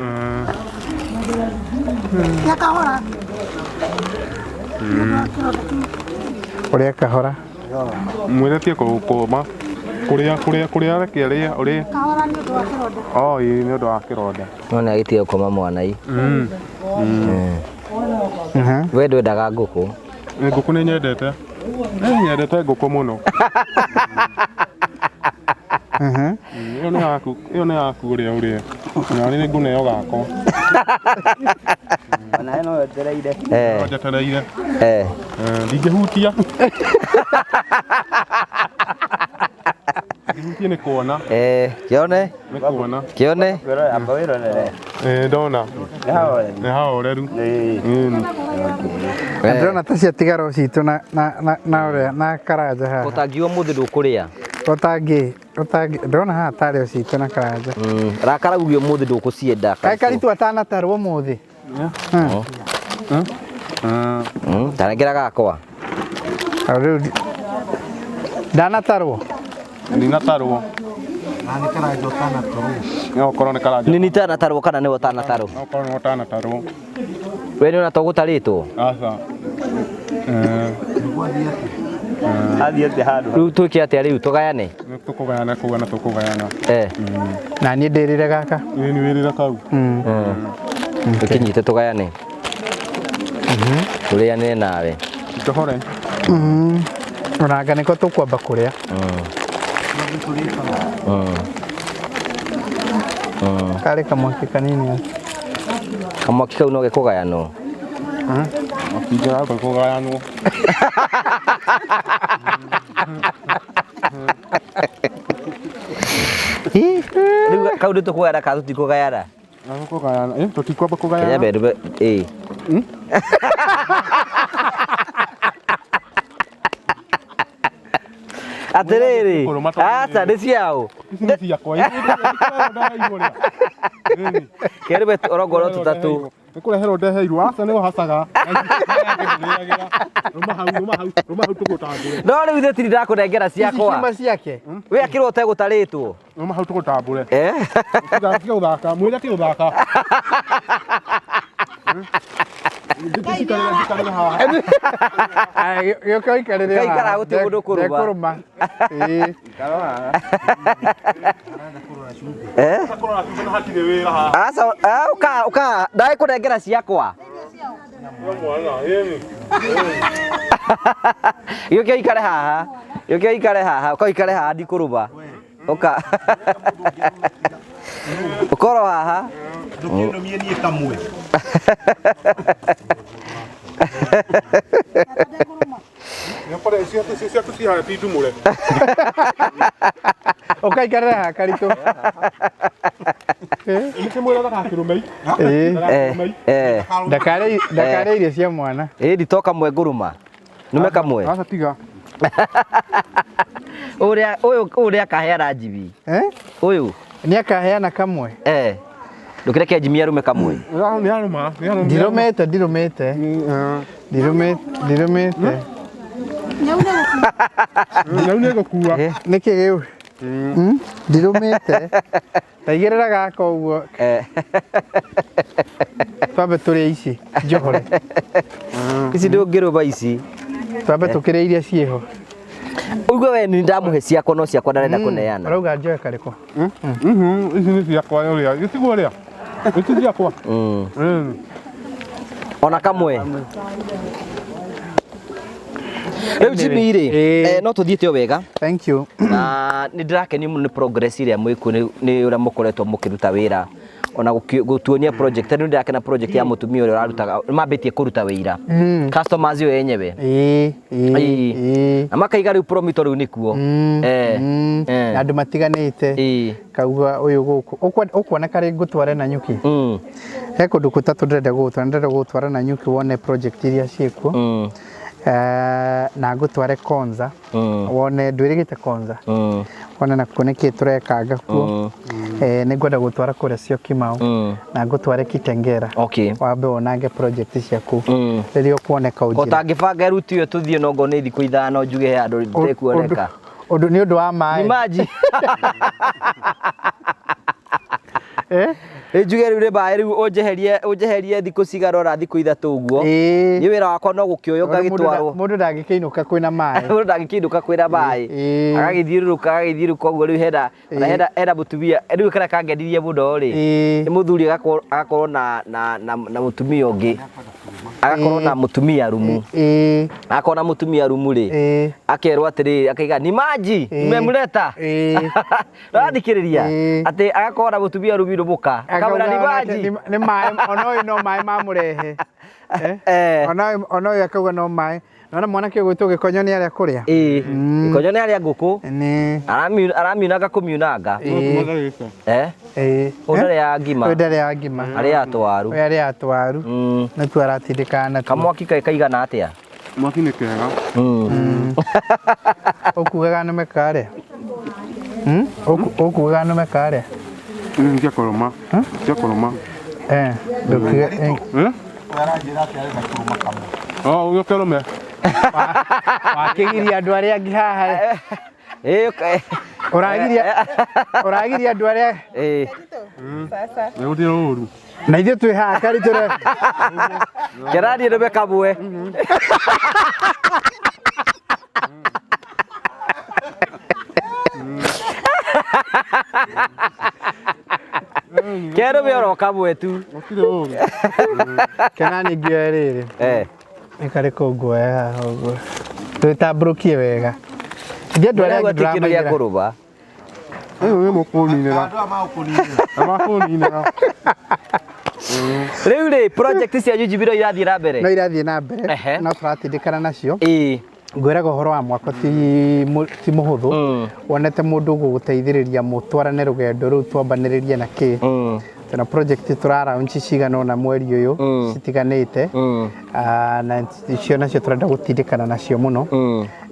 Yakahora. Ũrĩa kahora. Mwĩre tie kũma kũrĩa kũrĩa kũrĩa reke arĩe ũrĩe. Kahora nĩ ũndũ wa kĩronda. Oh, ĩĩ nĩ ũndũ wa kĩronda. No nĩ agĩtige gũkoma mwana i. We ndwendaga ngũkũ. Ngũkũ nĩ nyendete. Nĩ nyendete ngũkũ mũno. Ĩyo nĩ yaku, ĩyo nĩ yaku ũrĩa ũrĩe. Na nĩ ngũneo gakwa. Ona no wetereire. No njetereire. Eh. Ndingĩhutia. Ndingĩhutia nĩ kuona. Eh, kĩone. Nĩ kuona. Kĩone. Amba wĩrorere. Ĩĩ ndona. Nĩ hahoreru. Nĩ hahoreru. Ĩĩ. Na ndĩrona ta ciatigara o citũ na na na na ũrĩa na karanja haha. Ũtangiuga mũthĩ ndũkũrĩa. Ũtangĩ ũtangĩ ndĩrona haha tarĩ o citũ na karanja. Rakara uge ũmũthĩ ndũkũcienda. Kaĩ karitũ atanatarwo ũmũthĩ. Ndanengera gakwa. Rĩu ndanatarwo. Ndinatarwo. Na nĩ karanja ũtanatarwo. No ũkorwo nĩ karanja. Nĩ nitanatarwo kana nĩwe ũtanatarwo? No ũkorwo nĩwe ũtanatarwo. We nĩ ona to gũtarĩtwo? Aca. Athiĩ atĩa handũ? Rĩu twĩke atĩa rĩu tũgayane? Nĩ tũkũgayana kũgana tũkũgayana. Eh. Na niĩ ndĩrĩre gaka. Ĩĩ nĩ wĩrĩre kau. Ũkĩnyite tũgayane. Tũrĩanĩre nawe. Njohore. Onanga nĩko tũkwamba kũrĩa. Karĩ kamwaki kanini. Kamwaki kau no gekũgayanwo. Makinjaga kũgayanwo. Rĩu kau nĩ tũkũgayana kana tũtikũgayana? Kũgayana. Eh, tũtikwamba kũgayana. Kenya mbere ĩĩ. Atĩrĩrĩ, Kũrũma tondũ aca nĩ ciaũ. Ici nĩ ciakwa. Ici nĩ ciakwa. Kerĩ orongorwo tũtatũ. Nĩ kũreherwo ndeheirwo. Aca nĩ ũhacaga. Rũma hau, rũma hau, rũma hau tũgũtambũre. No rĩu ithuĩ tiri ndakũnengera ciakwa. Ciuma ciake. We akĩrwo ũtegũtarĩtwo. Rũma hau tũgũtambũre. Eh? Tiga tiga gũthaka. Mwĩre tiga gũthaka. Njikarĩre njikarĩre haha. Gĩũka ũikarĩre haha. Gaikara gũtirĩ mũndũ ũkũrũma. Ndekũrũma. Ĩĩ. Eh? Kũrora cumbĩ na hatirĩ wĩra haha. Aca, ũka ũka ndagĩkũnengera ciakwa. Mwana, ĩni. Gĩũke ũikare haha. Gĩũke ũikare haha. Ũka ũikare haha ndikũrũma. Ũka. Ũkorwo haha. Ndũkĩndũmie niĩ kamwe. Nĩũkore ciaku ciaku ci haha ti ndumũre. Ũka ũikarĩre haha karitũ. Nĩkĩmwĩra ndagakĩrũmei. Ĩĩ. Ndagakĩrũmei. Eh. Ndakarĩe ndakarĩe irio cia mwana. Ĩĩ nditoka kamwe ngũrũma. Nume kamwe. Aca tiga. Ũrĩa ũyũ ũrĩa akaheana njibi. Eh? Ũyũ. Nĩ akaheana kamwe. Eh. Ndũkĩreke njimi arume kamwe. Nĩ arũma. Nĩ arũma. Ndirũmĩte ndirũmĩte. Ndirũmĩte ndirũmĩte. Nyau nĩ ĩgũkua. Nĩkĩ gĩu? Ndirũmĩte. Ndaigĩrĩra gaka ũguo. Eh. Twambe tũrĩe ici njohore. Ici ndũngĩrũma ici. Twambe tũkĩrĩe iria ciĩho. Ũguo we nĩ ndamũhe ciakwa no ciakwa ndarenda kũneana. Ũrauga njoe karĩkũ? Ici nĩ ciakwa ũrĩa. Gĩtiguo ũrĩa. Ici ciakwa. Ona kamwe. Rĩu Jimmy rĩ, Ĩĩ. no tũthiĩte o wega. Thank you. Na nĩ ndĩrakenio mũno nĩ progress ĩrĩa mwĩkuo nĩ ũrĩa mũkoretwo mũkĩruta wĩra ona gũtuonia project rĩu ndĩrakena project ya mũtumia ũrĩa ũrarutaga mambĩtie kũruta wĩra customers ĩyo yenyewe Ĩĩ, ĩĩ, Ĩĩ. ĩĩ. Na makaiga rĩu promito rĩu nĩkuo Eh, eh. Na andũ matiganĩte. Ĩĩ. Kauga ũyũ gũkũ. Ũkuona karĩ ngũtware na nyuki. He kũndũ kũtatũ ndĩrenda gũgũtwara. Ndĩrenda gũgũtwara na nyuki wone project iria ciĩkuo. Na ngũtware Konza. Wone ndwĩrĩgĩte Konza. Wone nakuo nĩkĩ tũrekanga kuo. Nĩ ngwenda gũtwara kũrĩa Syokimau. Na ngũtware Kitengela. Okay. Wambe wonange project ciaku. Rĩrĩa ũkuoneka ũnjĩre. Ũtangĩbanga ruti ĩyo tũthiĩ nongo nĩ thikũ ithano njuge he handũ ndĩkuoneka. Ũndũ nĩ ũndũ wa maĩ. Imagine. Eh? Njuge rĩu nĩ maĩ rĩu ũnjeherie ũnjeherie thikũ cigana ũna thikũ ithatũ ũguo. Ĩĩ. Niĩ wĩra wakwa no gũkĩoywo ngagĩtwarwo. Mũndũ ndangĩkĩinũka kwĩna maĩ. Mũndũ ndangĩkĩinũka kwĩna maĩ. Ĩĩ. Agagĩthiũrũrũka agagĩthiũrũrũka ũguo rĩu hena ona hena hena mũtumia rĩu karĩa kangenirie mũno rĩ. Ĩĩ. Nĩ mũthuri agakorwo agakorwo na na na na mũtumia ũngĩ. Agakorwo na mũtumia rumu. Ĩĩ. Agakorwo na mũtumia rumu rĩ. Ĩĩ. Akerwo atĩrĩrĩ akaiga ni maji Ĩĩ. nimemleta. Ĩĩ. Ũrathikĩrĩria Ĩĩ. atĩ agakorwo na mũtumia rumu mũka akamwĩra ni Akauga onake maji. nĩ maĩ ona ũyũ no maĩ mamũrehe. Eh? Eh. Ona ũyũ akauga no maĩ. Nona mwanake ũgwĩtwo gĩkonyo nĩ arĩa kũrĩa. Ĩĩ. Gĩkonyo nĩ arĩa ngũkũ. Nĩ. Aramiunanga kũmiunanga. Ĩĩ. Eh? Ĩĩ. Ũyũ ndarĩaga ngima. Ũyũ ndarĩaga ngima. Arĩaga twaru. Ũyũ arĩaga twaru. Nĩtuo aratindĩkana natuo. Kamwaki kaĩ kaigana atĩa? Mwaki nĩ kega. Ũkugaga nũme karĩa? Ũkugaga nũme karĩa? Cia kũrũma. Cia kũrũma. Eh, ndũkiuge. Eh? Aranjĩra atĩ arenda kũrũma kamwe. Oh, ũgĩũke ũrũme. Wakĩgiria andũ arĩa angĩ haha. Ĩĩ. Ũragiria ũragiria andũ arĩa. Ĩĩ. Nĩ gũtirĩ ũru. Na ithuĩ twĩ haha karitũ. Kĩrathiĩ nũme kamwe. Kerũme oro kamwe tu. Gũtirĩ ũru. Kana nĩ ngĩoe rĩrĩ. Eh. Nĩ karĩkũ nguoya haha ũguo. Twĩtambũrũkie wega. Ithuĩ andũ arĩa Ndĩraigua angĩ ti kĩndũ gĩa ndũramaigĩra. kũrũma. Ũyũ nĩ mũkũninĩra. Andũ aya magũkũninĩra. Makũninĩra. Rĩu rĩ, project cianyu Jimmy no irathiĩ na mbere? No irathiĩ na mbere. Ehe. No tũratindĩkana nacio. Ĩĩ. Ngwĩraga ũhoro wa mwako ti ti mũhũthũ. Wonete mũndũ ũgũgũteithĩrĩria mũtwarane rũgendo rũu twambanĩrĩrie na kĩ. Twĩna project tũra launch cigana ũna mweri ũyũ citiganĩte. Ah, na icio nacio tũrenda gũtindĩkana nacio mũno.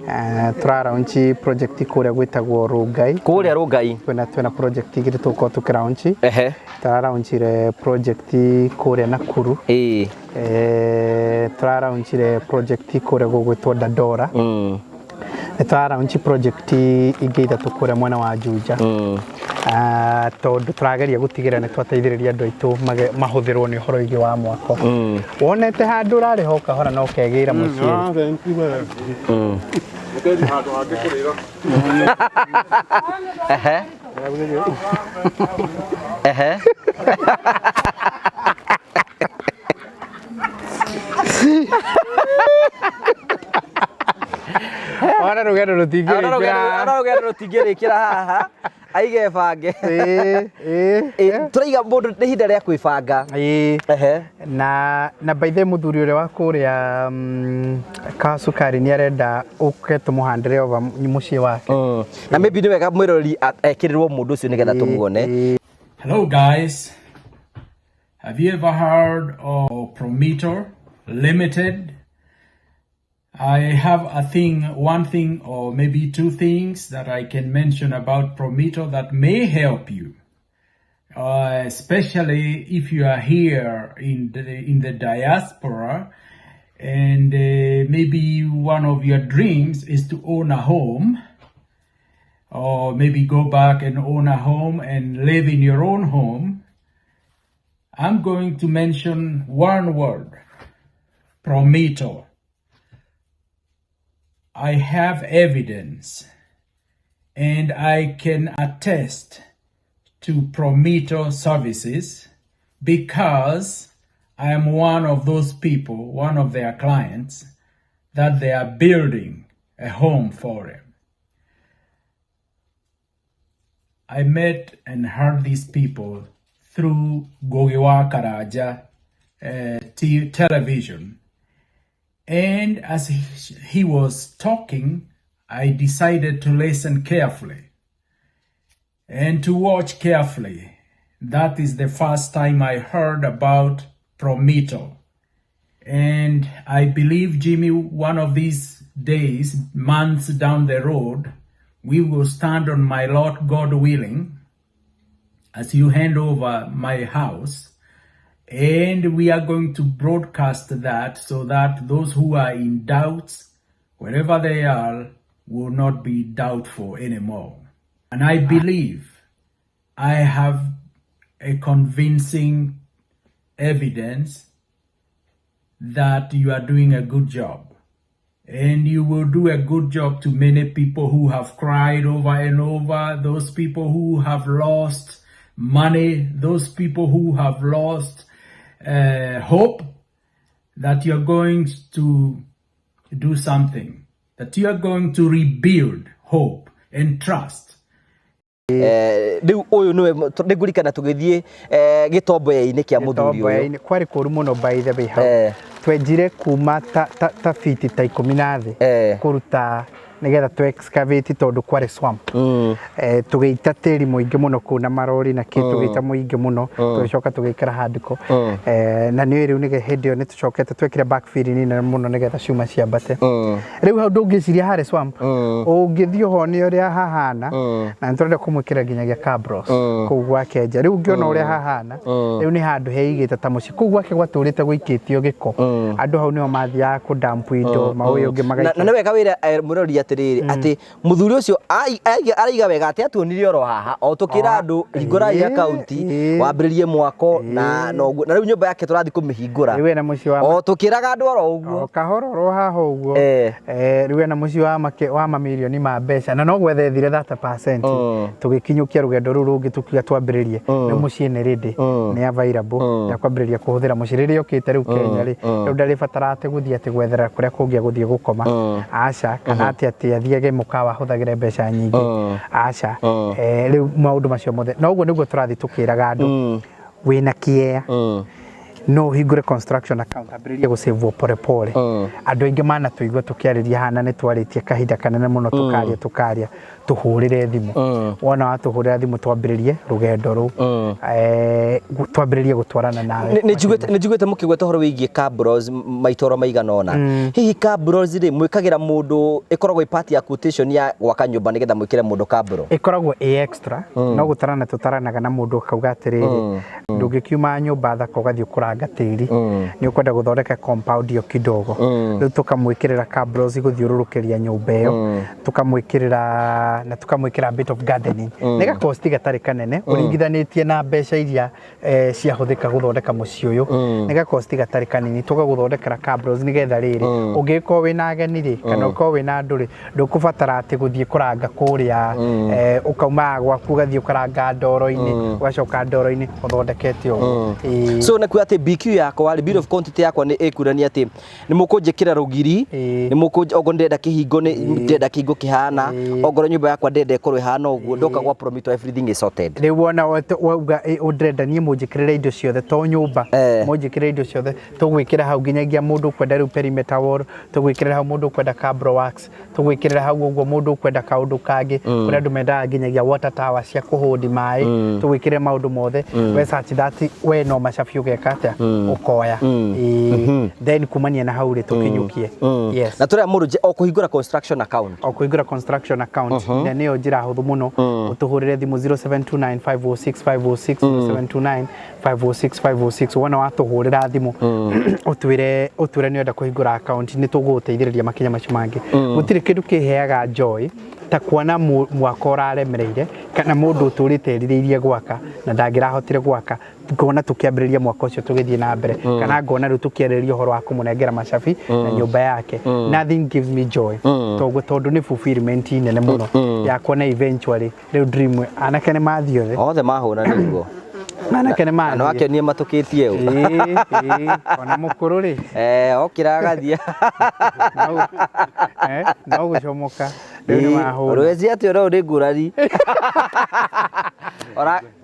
Ah, tũra launch project kũrĩa gwĩtagwo Rongai. Kũrĩa Rongai. Twĩna project igĩrĩ tũgũkorwo tũkĩ launch. Ehe. Tũra launchire project kũrĩa Nakuru. Ĩĩ. Tũra launchire project kũrĩa gũgwĩtwo Dandora. Nĩ tũra launch project ingĩ ithatũ kũrĩa mwena wa Juja. Ah, tondũ tũrageria gũtigĩrĩra nĩ twateithĩrĩria andũ aitũ mahũthĩrwo nĩ ũhoro wĩgiĩ wa mwako. Wonete handũ ũrarĩha o kahora na ũkegĩra mũciĩ. Ah, thank you we. Ũkethi handũ hangĩ kũrĩra. Ehe. Ehe. Ona rũgendo rũtingĩrĩkĩra. Ona rũgendo rũtingĩrĩkĩra haha. Aige bange. Ĩĩ, ĩĩ. Tũraiga mũndũ nĩ ihinda rĩa kwĩbanga. Ĩĩ. Ehe. Na by the way mũthuri ũrĩa wa kũrĩa Kasukari nĩ arenda ũke tũmũhandĩre over mũciĩ wake. Na maybe nĩ wega mwĩroreri ekĩrĩrwo mũndũ ũcio nĩgetha tũmuone. Hello guys. Have you ever heard of Prometer Limited? I have a thing, one thing or maybe two things that I can mention about Prometer that may help you. Especially if you are here in the diaspora and maybe one of your dreams is to own a home, or maybe go back and own a home and live in your own home. I'm going to mention one word, Prometer. I have evidence and I can attest to Prometer services because I am one of those people, one of their clients, that they are building a home for them. I met and heard these people through Ngugi wa Karanja television. And as he was talking, I decided to listen carefully and to watch carefully. That is the first time I heard about Prometer. And I believe, Jimmy, one of these days, months down the road, we will stand on my lot, God willing, as you hand over my house. And we are going to broadcast that so that those who are in doubts, wherever they are, will not be doubtful anymore. And I believe I have a convincing evidence that you are doing a good job. And you will do a good job to many people who have cried over and over, those people who have lost money, those people who have lost hope, that you're going to do something, that you are going to rebuild hope and trust. Rĩu ũyũ nĩwe nĩngũririkana tũgĩthiĩ gĩtomboya-inĩ kĩa mũthuri ũyũ. Gĩtomboya-inĩ kwarĩ kũru mũno by the way hau. Twenjire kuma ta fiti ta 10 na thĩ kũruta nĩgetha tũ excavate tondũ kwarĩ swamp. Tũgĩita tĩri mũingĩ mũno kũu na marori na kĩ, tũgĩita mũingĩ mũno, tũgĩcoka tũgĩikara handiko. Na nĩ rĩu nĩge hĩndĩ ĩyo nĩ tũcokete twekire backfill nini mũno nĩgetha cuma ciambate. Rĩu hau ndũngĩciria harĩ swamp. Ũngĩthiĩ ũhone ũrĩa hahana, na nĩ tũrenda kũmwĩkĩra nginyagia cabros kũu gwake nja. Rĩu ũngĩona ũrĩa hahana, rĩu nĩ handũ heigĩte ta mũciĩ. Kũu gwake gwatũrĩte gũikĩtio gĩko. Andũ hau nĩho mathiaga kũdampu indo, maũyũ ũngĩ Na magaikia. nĩ wega wĩra mwĩrori atĩ atĩrĩrĩ atĩ mũthuri ũcio araiga wega atĩ atuonirie oro haha o tũkĩra andũ hingũrai akaunti wambĩrĩrie mwako na na ũguo na rĩu nyũmba yake tũrathiĩ kũmĩhingũra. Rĩu ena mũciĩ wa o tũkĩraga andũ oro ũguo. O kahora oro haha ũguo. Rĩu ena mũciĩ wa wa mamirioni ma mbeca na no gwetha ethire 30% tũgĩkinyũkia rũgendo rũu rũngĩ tũkiuga twambĩrĩrie. Rĩu mũciĩ nĩ ready, nĩ available ya kwambĩrĩria kũhũthĩra mũciĩ rĩrĩa okĩte rĩu Kenya rĩ. Rĩu ndarĩbatara atĩ gũthiĩ atĩ gwethera kũrĩa kũngĩ agũthiĩ gũkoma, aca, kana atĩ athiage mũkawa ahũthagĩre mbeca nyingĩ, aca. Rĩu maũndũ macio mothe na ũguo nĩguo tũrathiĩ tũkĩraga andũ wĩna kĩea no ũhingũre construction account, ambĩrĩrie gũsave pole pole. Andũ aingĩ manatũigua tũkĩarĩria haha na nĩ twarĩtie kahinda kanene mũno tũkaria tũkaria tũhũrĩre thimũ. Wona watũhũrĩra thimũ, twambĩrĩrie rũgendo rũu, twambĩrĩrie gũtwarana nawe. Nĩ njiguĩte mũkĩgweta ũhoro wĩgiĩ cabros maitoro maigana ũna. Hihi cabros rĩ, mwĩkagĩra mũndũ, ĩkoragwo ĩ part ya quotation ya gwaka nyũmba nĩgetha mwĩkĩre mũndũ cabro? Ĩkoragwo ĩ extra. No gũtarana tũtaranaga na mũndũ akauga atĩrĩrĩ, ndũngĩkiuma nyũmba thaka ũgathiĩ kũranga tĩri, nĩ ũkwenda gũthondeka compound ĩyo kidogo. Rĩu tũkamwĩkĩrĩra cabros gũthiũrũrũkĩria nyũmba ĩyo, tũkamwĩkĩrĩra na tũkamwĩkĩra bit of gardening. Nĩ gakosti gatarĩ kanene ũringithanĩtie na mbeca iria ciahũthĩka gũthondeka mũciĩ ũyũ. Nĩ gakosti gatarĩ kanini tũgagũthondekera cabros nĩgetha rĩrĩ ũngĩkorwo wĩna ageni rĩ, kana ũkorwo wĩna andũ rĩ, ndũkũbatara atĩ gũthiĩ kũranga kũrĩa, ũkaumaga gwaku ũgathiĩ ũkaranga ndoro-inĩ, ũgacoka ndoro-inĩ ũthondekete ũguo. Ĩĩ. So nĩ kuga atĩ BQ yakwa rĩ, bill of quantity yakwa nĩ ĩkuonania atĩ nĩ mũkũnjĩkĩra rũgiri, nĩ mũkũ okorwo ndĩrenda kĩhingo, nĩ ndĩrenda kĩhingo kĩhana, okorwo nyũmba yakwa ndĩrenda ĩkorwo ĩhana ũguo, ndoka gwa Promito everything is sorted. Rĩu wona wauga ũndĩrenda niĩ mũnjĩkĩrĩre indo ciothe, to nyũmba, mũnjĩkĩrĩre indo ciothe tũgwĩkĩra hau, nginyagia mũndũ ũkwenda rĩu perimeter wall tũgwĩkĩrĩra hau, mũndũ ũkwenda cabro works tũgwĩkĩrĩra hau ũguo, mũndũ ũkwenda kaũndũ kangĩ, kũrĩa andũ mendaga nginyagia water tower cia kũhũndi maĩ, tũgwĩkĩrĩre maũndũ mothe. We such that we no macabi ũgeka atĩa, ũkoya. Ĩĩ. Then kumania na hau rĩ, tũkinyũkie, yes. Na tũrĩa mũndũ o kũhingũra construction account. O kũhingũra construction account, na nĩyo njĩra hũthũ mũno. Ũtũhũrĩre thimũ 0729506506, 0729 506 506. Wona watũhũrĩra thimũ ũtwĩre nĩ ũrenda kũhingũra account, nĩ tũgũgũteithĩrĩria makinya macio mangĩ. Gũtirĩ kĩndũ kĩheaga joy ta kuona mwako ũraremereire kana mũndũ ũtũrĩte erirĩirie gwaka na ndangĩrahotire gwaka, ngona tũkĩambĩrĩria mwaka ũcio tũgĩthiĩ na mbere, kana ngona rĩu tũkĩarĩrĩria ũhoro wa kũmũnengera macabi na nyũmba yake. Nothing gives me joy toguo, tondũ nĩ fulfillment nene mũno ya kuona eventually rĩu dream anake nĩ mathiĩ othe. Othe mahũra nĩguo. Anake nĩ Na mathiĩ. nĩwakĩonie matũkĩtie ũ. Ĩĩ, ona mũkũrũ rĩ. Okĩra agathiĩ. No gũcomoka rĩu nĩ wahũra. Rweci atĩ ũrĩa nĩ ngũrani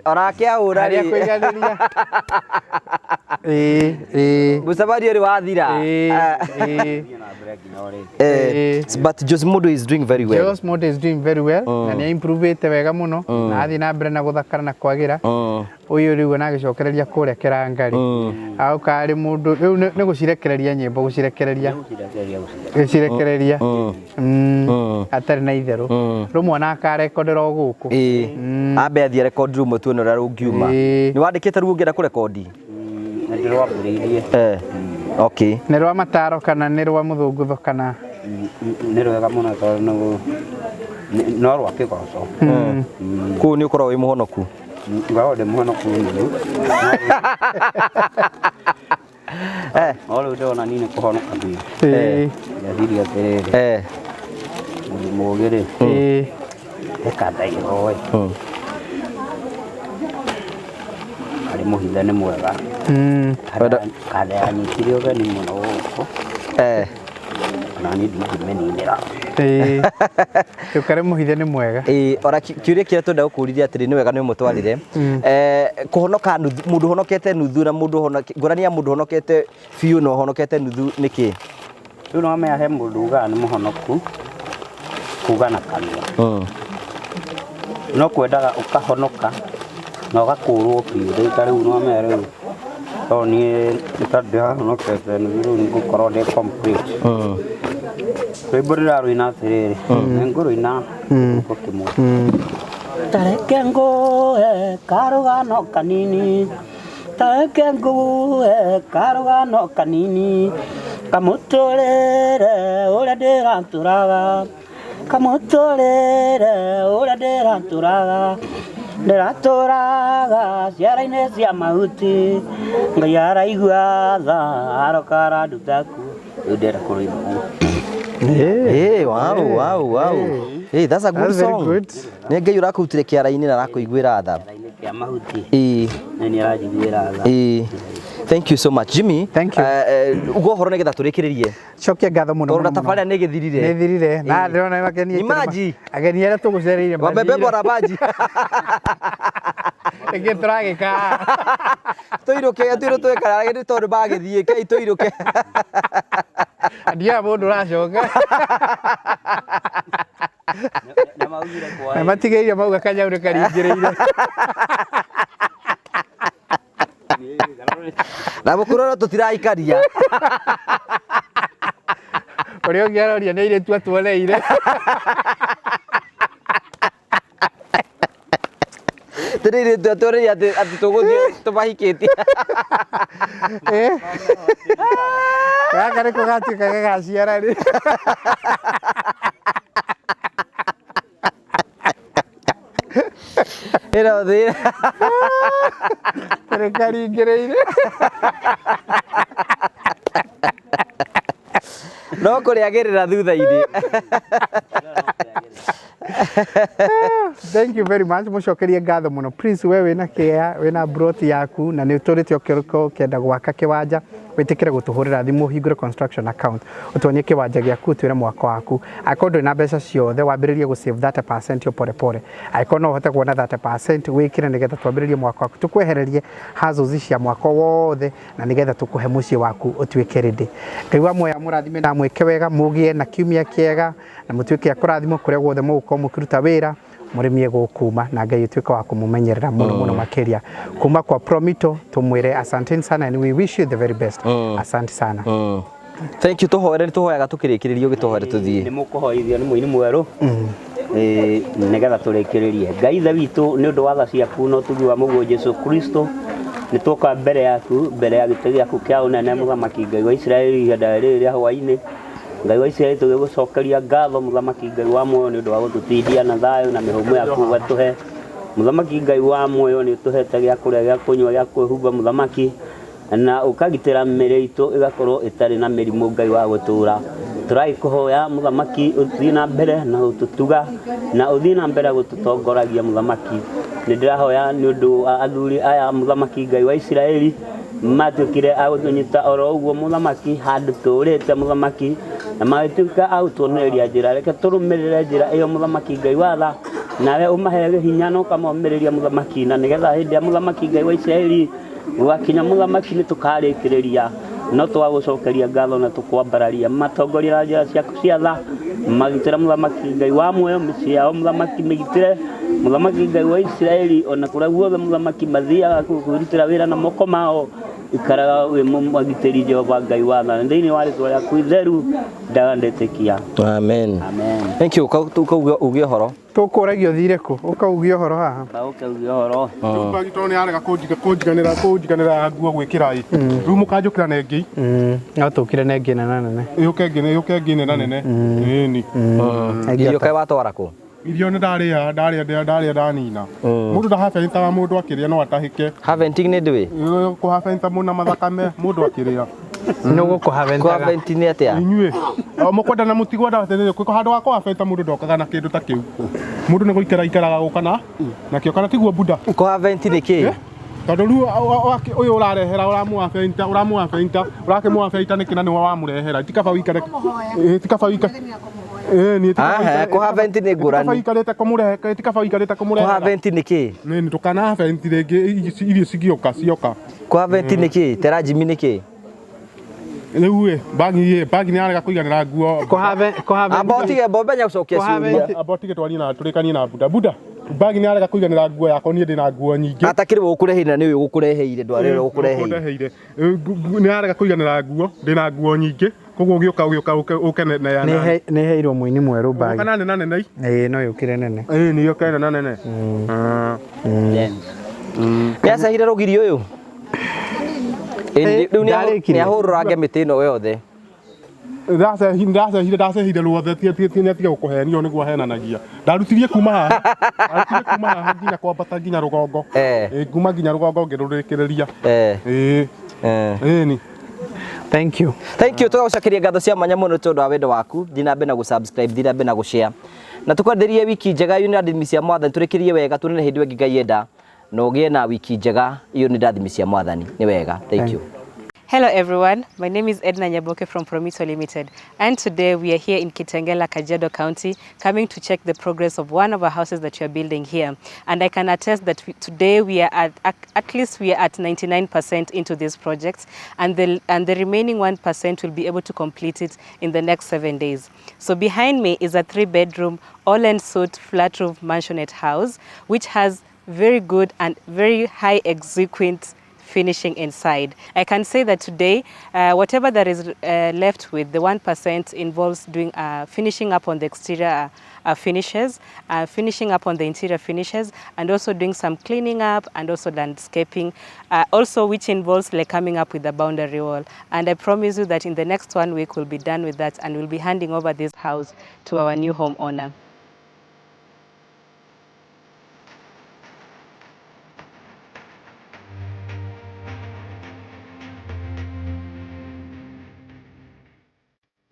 orake ahũra. Harĩa rĩ kũiganĩria, ĩĩ. Mũcemanio nĩ wathira. Ĩĩ. But Jose Mudo is doing very well. Jos Mondo is doing very well na nĩ improvete wega mũno na athiĩ na mbere na gũthakara na kwagĩra. Ũyũ rĩu ona agĩcokereria kũrĩa kĩrangari auka arĩ mũndũ rĩu nĩ gũcirekereria nyĩmbo, gũcirekereria gũcirekereria atarĩ na itherũ. Rĩu mwana akarekondera o gũkũ. Ĩĩ, ambe athiĩ record room tuone ũrĩa rũngiuma. Nĩ wandĩkĩte rĩu ũngĩenda kũrekondi? Nĩ ndĩrwambĩrĩirie. Okay. Nĩ rwa mataro kana nĩ rwa mũthũngũtho kana? Nĩ rwega mũno tondũ no rwa kĩgoco. Kũu nĩ ũkoragwo wĩ mũhonoku? Ngoragwo ndĩ mũhonoku nuthu. No rĩu ndĩrona niĩ nĩ kũhonoka biũ. Ndeciria atĩrĩrĩ, mũndũ mũũgĩ rĩ, reka ndaihoe arĩ mũhithe nĩ mwega. Kanda yanyitire ũgeni mũno gũkũ, ona niĩ ndingĩmĩninĩra. Ĩĩ, rĩu karĩ mũhithe nĩ mwega. Ĩĩ, ora kĩũria kĩrĩa twenda gũkũrithia atĩrĩ, nĩ wega nĩ ũmũtwarire. Kũhonoka nuthu, mũndũ ũhonokete nuthu na mũndũ ngũrani ya mũndũ ũhonokete biũ na ũhonokete nuthu nĩ kĩ? Rĩu no menya he mũndũ ugaga nĩ mũhonoku kuga na kanua, no kwendaga ũkahonoka na ũgakũrwo biũ. Rĩu ta rĩu no menya rĩu tondũ niĩ nĩ ndĩrahonokete nuthu, rĩu ngũkorwo ndĩ complete. Rwĩmbo ndĩrarũina atĩrĩrĩ, nĩ ngũrũina gĩko kĩmwe. Tareke ngũhe karũgano kanini, tareke ngũhe karũgano kanini kamũtũrĩre ũrĩa ndĩratũraga. Kamũtũrĩre ũrĩa ndĩratũraga ndĩratũraga ciara-inĩ cia mahuti Ngai araigua tha aroka aranduta kuo rĩu ndĩrenda kũrũimba ũguo. Hey, wow, wow, wow. Hey, that's a good That's very song. good. Nĩ Ngai ũrakũrutire kĩara-inĩ na arakũiguĩra tha. Kĩara-inĩ kĩa mahuti Ĩĩ. na nĩ aranjiguĩra tha. Ĩĩ. Thank you so much Jimmy. Thank you. Ugo ũhoro nĩgetha tũrĩkĩrĩrie. Cokia ngatho mũno Tondũ mũno na tabarĩra nĩ ĩgĩthirire. Nĩ thirire na Ĩĩ. ndĩrona nĩ makeniĩ Ni maji. ageni arĩa tũgũcereire Wamebebwa na maji. Ĩngĩ tũragĩka Tũirũke tũirũ twekara nĩ tondũ magĩthiĩ kei tũirũke. Ndiaga mũndũ ũracoka. Na maugire kwa Na matigĩire mauga kanyau nĩ karingĩrĩire. Na mũkũrũ tũtiraikaria. Ũrĩa ũngĩ aroria nĩ airĩtu atuoneire. Tũrĩrĩ tũrĩrĩ atĩ atĩ tũgũthiĩ tũmahikĩtie. Eh. Gaka nĩko gatuĩka gagaciara rĩ. Ĩno thĩ. Nĩ karingĩrĩire. No kũrĩagĩrĩra thutha-inĩ. Thank you very much mucokerie ngatho muno please we wina kĩa wina broti yaku na nĩ ũtũrĩte ũkĩenda gwaka kĩwanja wĩtĩkĩre gũtũhũrĩra thimũ ũhingũre construction account ũtuonie kĩwanja gĩaku ũtwĩre mwaka waku angĩkorwo ndũrĩ na mbeca ciothe wambĩrĩrie gũ save 30% o pore pore angĩkorwo no ũhote kuona 30% wĩkĩre nĩgetha twambĩrĩrie mwaka waku tũkwehererie hassles cia mwaka wothe na nĩgetha tũkũhe mũciĩ waku ũtuĩke ready Ngai wa muoyo amũrathime na amwĩke wega mũgĩe na kiumia kĩega na mũtuĩke a kũrathimwo kũrĩa guothe mũgũkorwo mũkĩruta wĩra mũrĩmi egũkuma na Ngai ũtuĩke wa kũmũmenyerera mũno mũno makĩria kuma kwa Promito tũmwĩre asanteni sana and we wish you the very best asante sana Thank you tũhoere nĩ tũhoyaga tũkĩrĩkĩrĩria ũgĩtũhoere tũthiĩ. Nĩ mũkũhoithio nĩ mũini mwerũ Ĩĩ, nĩgetha tũrĩkĩrĩrie Ngai ithe witũ nĩ ũndũ wa tha ciaku na ũtugi wa mũguo Jesu Kristo nĩ tuoka mbere yaku mbere ya gĩtĩ gĩaku kĩa ũnene mũthamaki Ngai wa Isiraeli ihinda rĩrĩ rĩa hwaĩ-inĩ Ngai wa Isiraeli tũgĩgũcokeria ngatho mũthamaki Ngai wa muoyo nĩ ũndũ wa gũtũtindia na thayũ na mĩhũmũ yaku ũgatũhe mũthamaki Ngai wa muoyo nĩ ũtũhete gĩa kũrĩa gĩa kũnyua gĩa kwĩhumba mũthamaki na ũkagitĩra mĩrĩ itũ ĩgakorwo ĩtarĩ na mĩrimũ Ngai wa gũtũra tũragĩkũhoya mũthamaki ũthiĩ na mbere na gũtũtuga na ũthiĩ na mbere gũtũtongoragia mũthamaki nĩ ndĩrahoya nĩ ũndũ wa athuri aya mũthamaki Ngai wa Isiraeli matuĩkire a gũtũnyita oro ũguo mũthamaki handũ tũrĩte mũthamaki na magĩtuĩka a gũtuonereria njĩra reke tũrũmĩrĩre njĩra ĩyo mũthamaki Ngai wa tha nawe ũmahe hinya na ũkamomĩrĩria mũthamaki na nĩgetha hĩndĩ ya mũthamaki Ngai wa Isiraeli gwakinya mũthamaki nĩ tũkarĩkĩrĩria no twagũcokeria ngatho na tũkwambararia matongoria na njĩra ciaku cia tha magitĩra mũthamaki Ngai wa muoyo mĩciĩ yao mũthamaki mĩgitĩre mũthamaki Ngai wa Isiraeli ona kũrĩa guothe mũthamaki mathiaga kwĩrutĩra wĩra na moko mao ikaraga wĩ mũgitĩri Jehova Ngai wa tha thĩinĩ wa rĩtwa rĩaku itheru ndaga ndĩtĩkia Amen. Amen. Thank you. Kauge uge ũhoro. Tũkũragio ũthire kũ ũkaugia ũhoro haha Ũke uge ũhoro. Rĩu tondũ nĩ arega kũnjiganĩra kũnjiganĩra nguo gwĩkĩra ĩ rĩu mũkanjũkĩra na ĩngĩ No tũkire na ĩngĩ nene nene yũke ĩngĩ yũke ĩngĩ nene nene ĩni Irio kaĩ watwara kũ? Irio nĩ ndarĩa ndarĩa ndarĩa ndanina mũndũ ndahabentaga mũndũ akĩrĩa no atahĩke Haventing nĩ ndũĩ? Kũhabenta mũna mathakame mũndũ akĩrĩa Nĩ gũkũhabentaga. Kũhabenti nĩ atĩa? Inyuĩ o mũkwenda na mũtigwenda atĩrĩrĩ kwĩ handũ ha kũhabenta mũndũ ndokaga na kĩndũ ta kĩu mũndũ nĩ gũikara ikaraga gũka na nakĩo kana tiguo buda Kũhabenti nĩ kĩĩ? Tondũ rĩu ũyũ ũrarehera ũramũabenta ũramũabenta ũrakĩmũabenta nĩkĩ na nĩwe wamũrehera ti kaba wĩikare ti kaba wĩikare ĩĩ ti kaba Aha, kũhabenti nĩ ngũrani. Ti kaba wĩikarĩte kũmũrehe ti kaba wĩikarĩte kũmũrehera Kũhabenti nĩ kĩĩ? Nĩ ndũkanahabenti rĩngĩ irio cigĩũka cioka Kũhabenti nĩ kĩĩ? Tera Jimmy nĩ kĩĩ? Rĩu ĩ bagi ĩ bagi nĩ yarega kũiganĩra nguo Amba ũtige mbombe nya gũcokia ciũria. Amba ũtige twarie na tũrĩkanie na buda buda bagi nĩ yarega kũiganĩra nguo yakwa niĩ ndĩna nguo nyingĩ Atakĩrĩ we ũkũreheire na nĩwe ũgũkũreheire ndwarĩ ũrĩa ũgũkũreheire. Ũkũndeheire nĩ yarega kũiganĩra nguo ndĩna nguo nyingĩ koguo ũgĩũka ũgĩũka ũke na ya Nĩ heirwo mũini mwerũ bagi. Kana nene nene Ĩĩ no yũkire nene. Ĩĩ nĩ yũke nene nene. Nĩ acehire rũgiri ũyũ? Ĩĩ, Rĩu nĩ ahũrũrange mĩtĩ ĩno yothe. Ndacehire ndacehire ruothe tiga gũkũhenia nĩguo ahenanagia. Ndarutirie kuma haha. Ndarutirie kuma haha nginya kwambata nginya rũgongo. Eh. Kuma nginya rũgongo ngĩrũrĩkĩrĩria. Eh. Ĩĩ. Eh. Ĩni. Thank you. Thank you, tũgagũcokeria ngatho cia mwanya mũno tondũ wa wendo waku. Thiĩ na mbere na gũ-subscribe, thiĩ na mbere na gũ-share, na tũkwenderie wiki njega. Iyo nĩ ndathimi cia mwathani, tũrĩkĩrie wega, tuonane hĩndĩ ĩyo ĩngĩ Ngai enda, na ũgĩe na wiki njega. Iyo nĩ ndathimi cia mwathani. Nĩ wega, thank you. Hello everyone, my name is Edna Nyaboke from Promito Limited, and today we are here in Kitengela, Kajiado County, coming to check the progress of one of our houses that we are building here. And I can attest that today we are at least we are at 99% into this project, and the remaining 1% will be able to complete it in the next 7 days. So behind me is a 3-bedroom, all en suite, flat roof mansionette house, which has very good and very high exquisite finishing inside. I can say that today, whatever that is left with, the 1% involves doing finishing up on the exterior finishes, finishing up on the interior finishes, and also doing some cleaning up and also landscaping, also which involves like coming up with a boundary wall. And I promise you that in the next one week, we'll be done with that and we'll be handing over this house to our new homeowner.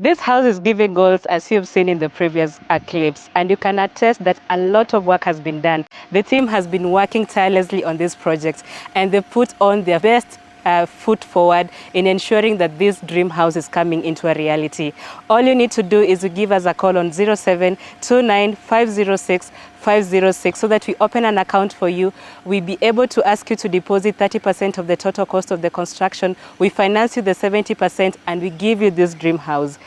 This house is giving goals, as you've seen in the previous clips, and you can attest that a lot of work has been done. The team has been working tirelessly on this project, and they put on their best foot forward in ensuring that this dream house is coming into a reality. All you need to do is to give us a call on 0729 506 506 so that we open an account for you. We be able to ask you to deposit 30% of the total cost of the construction. We finance you the 70% and we give you this dream house.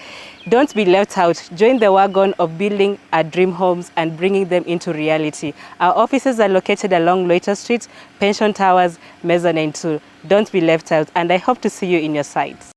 Don't be left out. Join the wagon of building our dream homes and bringing them into reality. Our offices are located along Loiter Street, Pension Towers, Mezzanine 2. Don't be left out, and I hope to see you in your sites.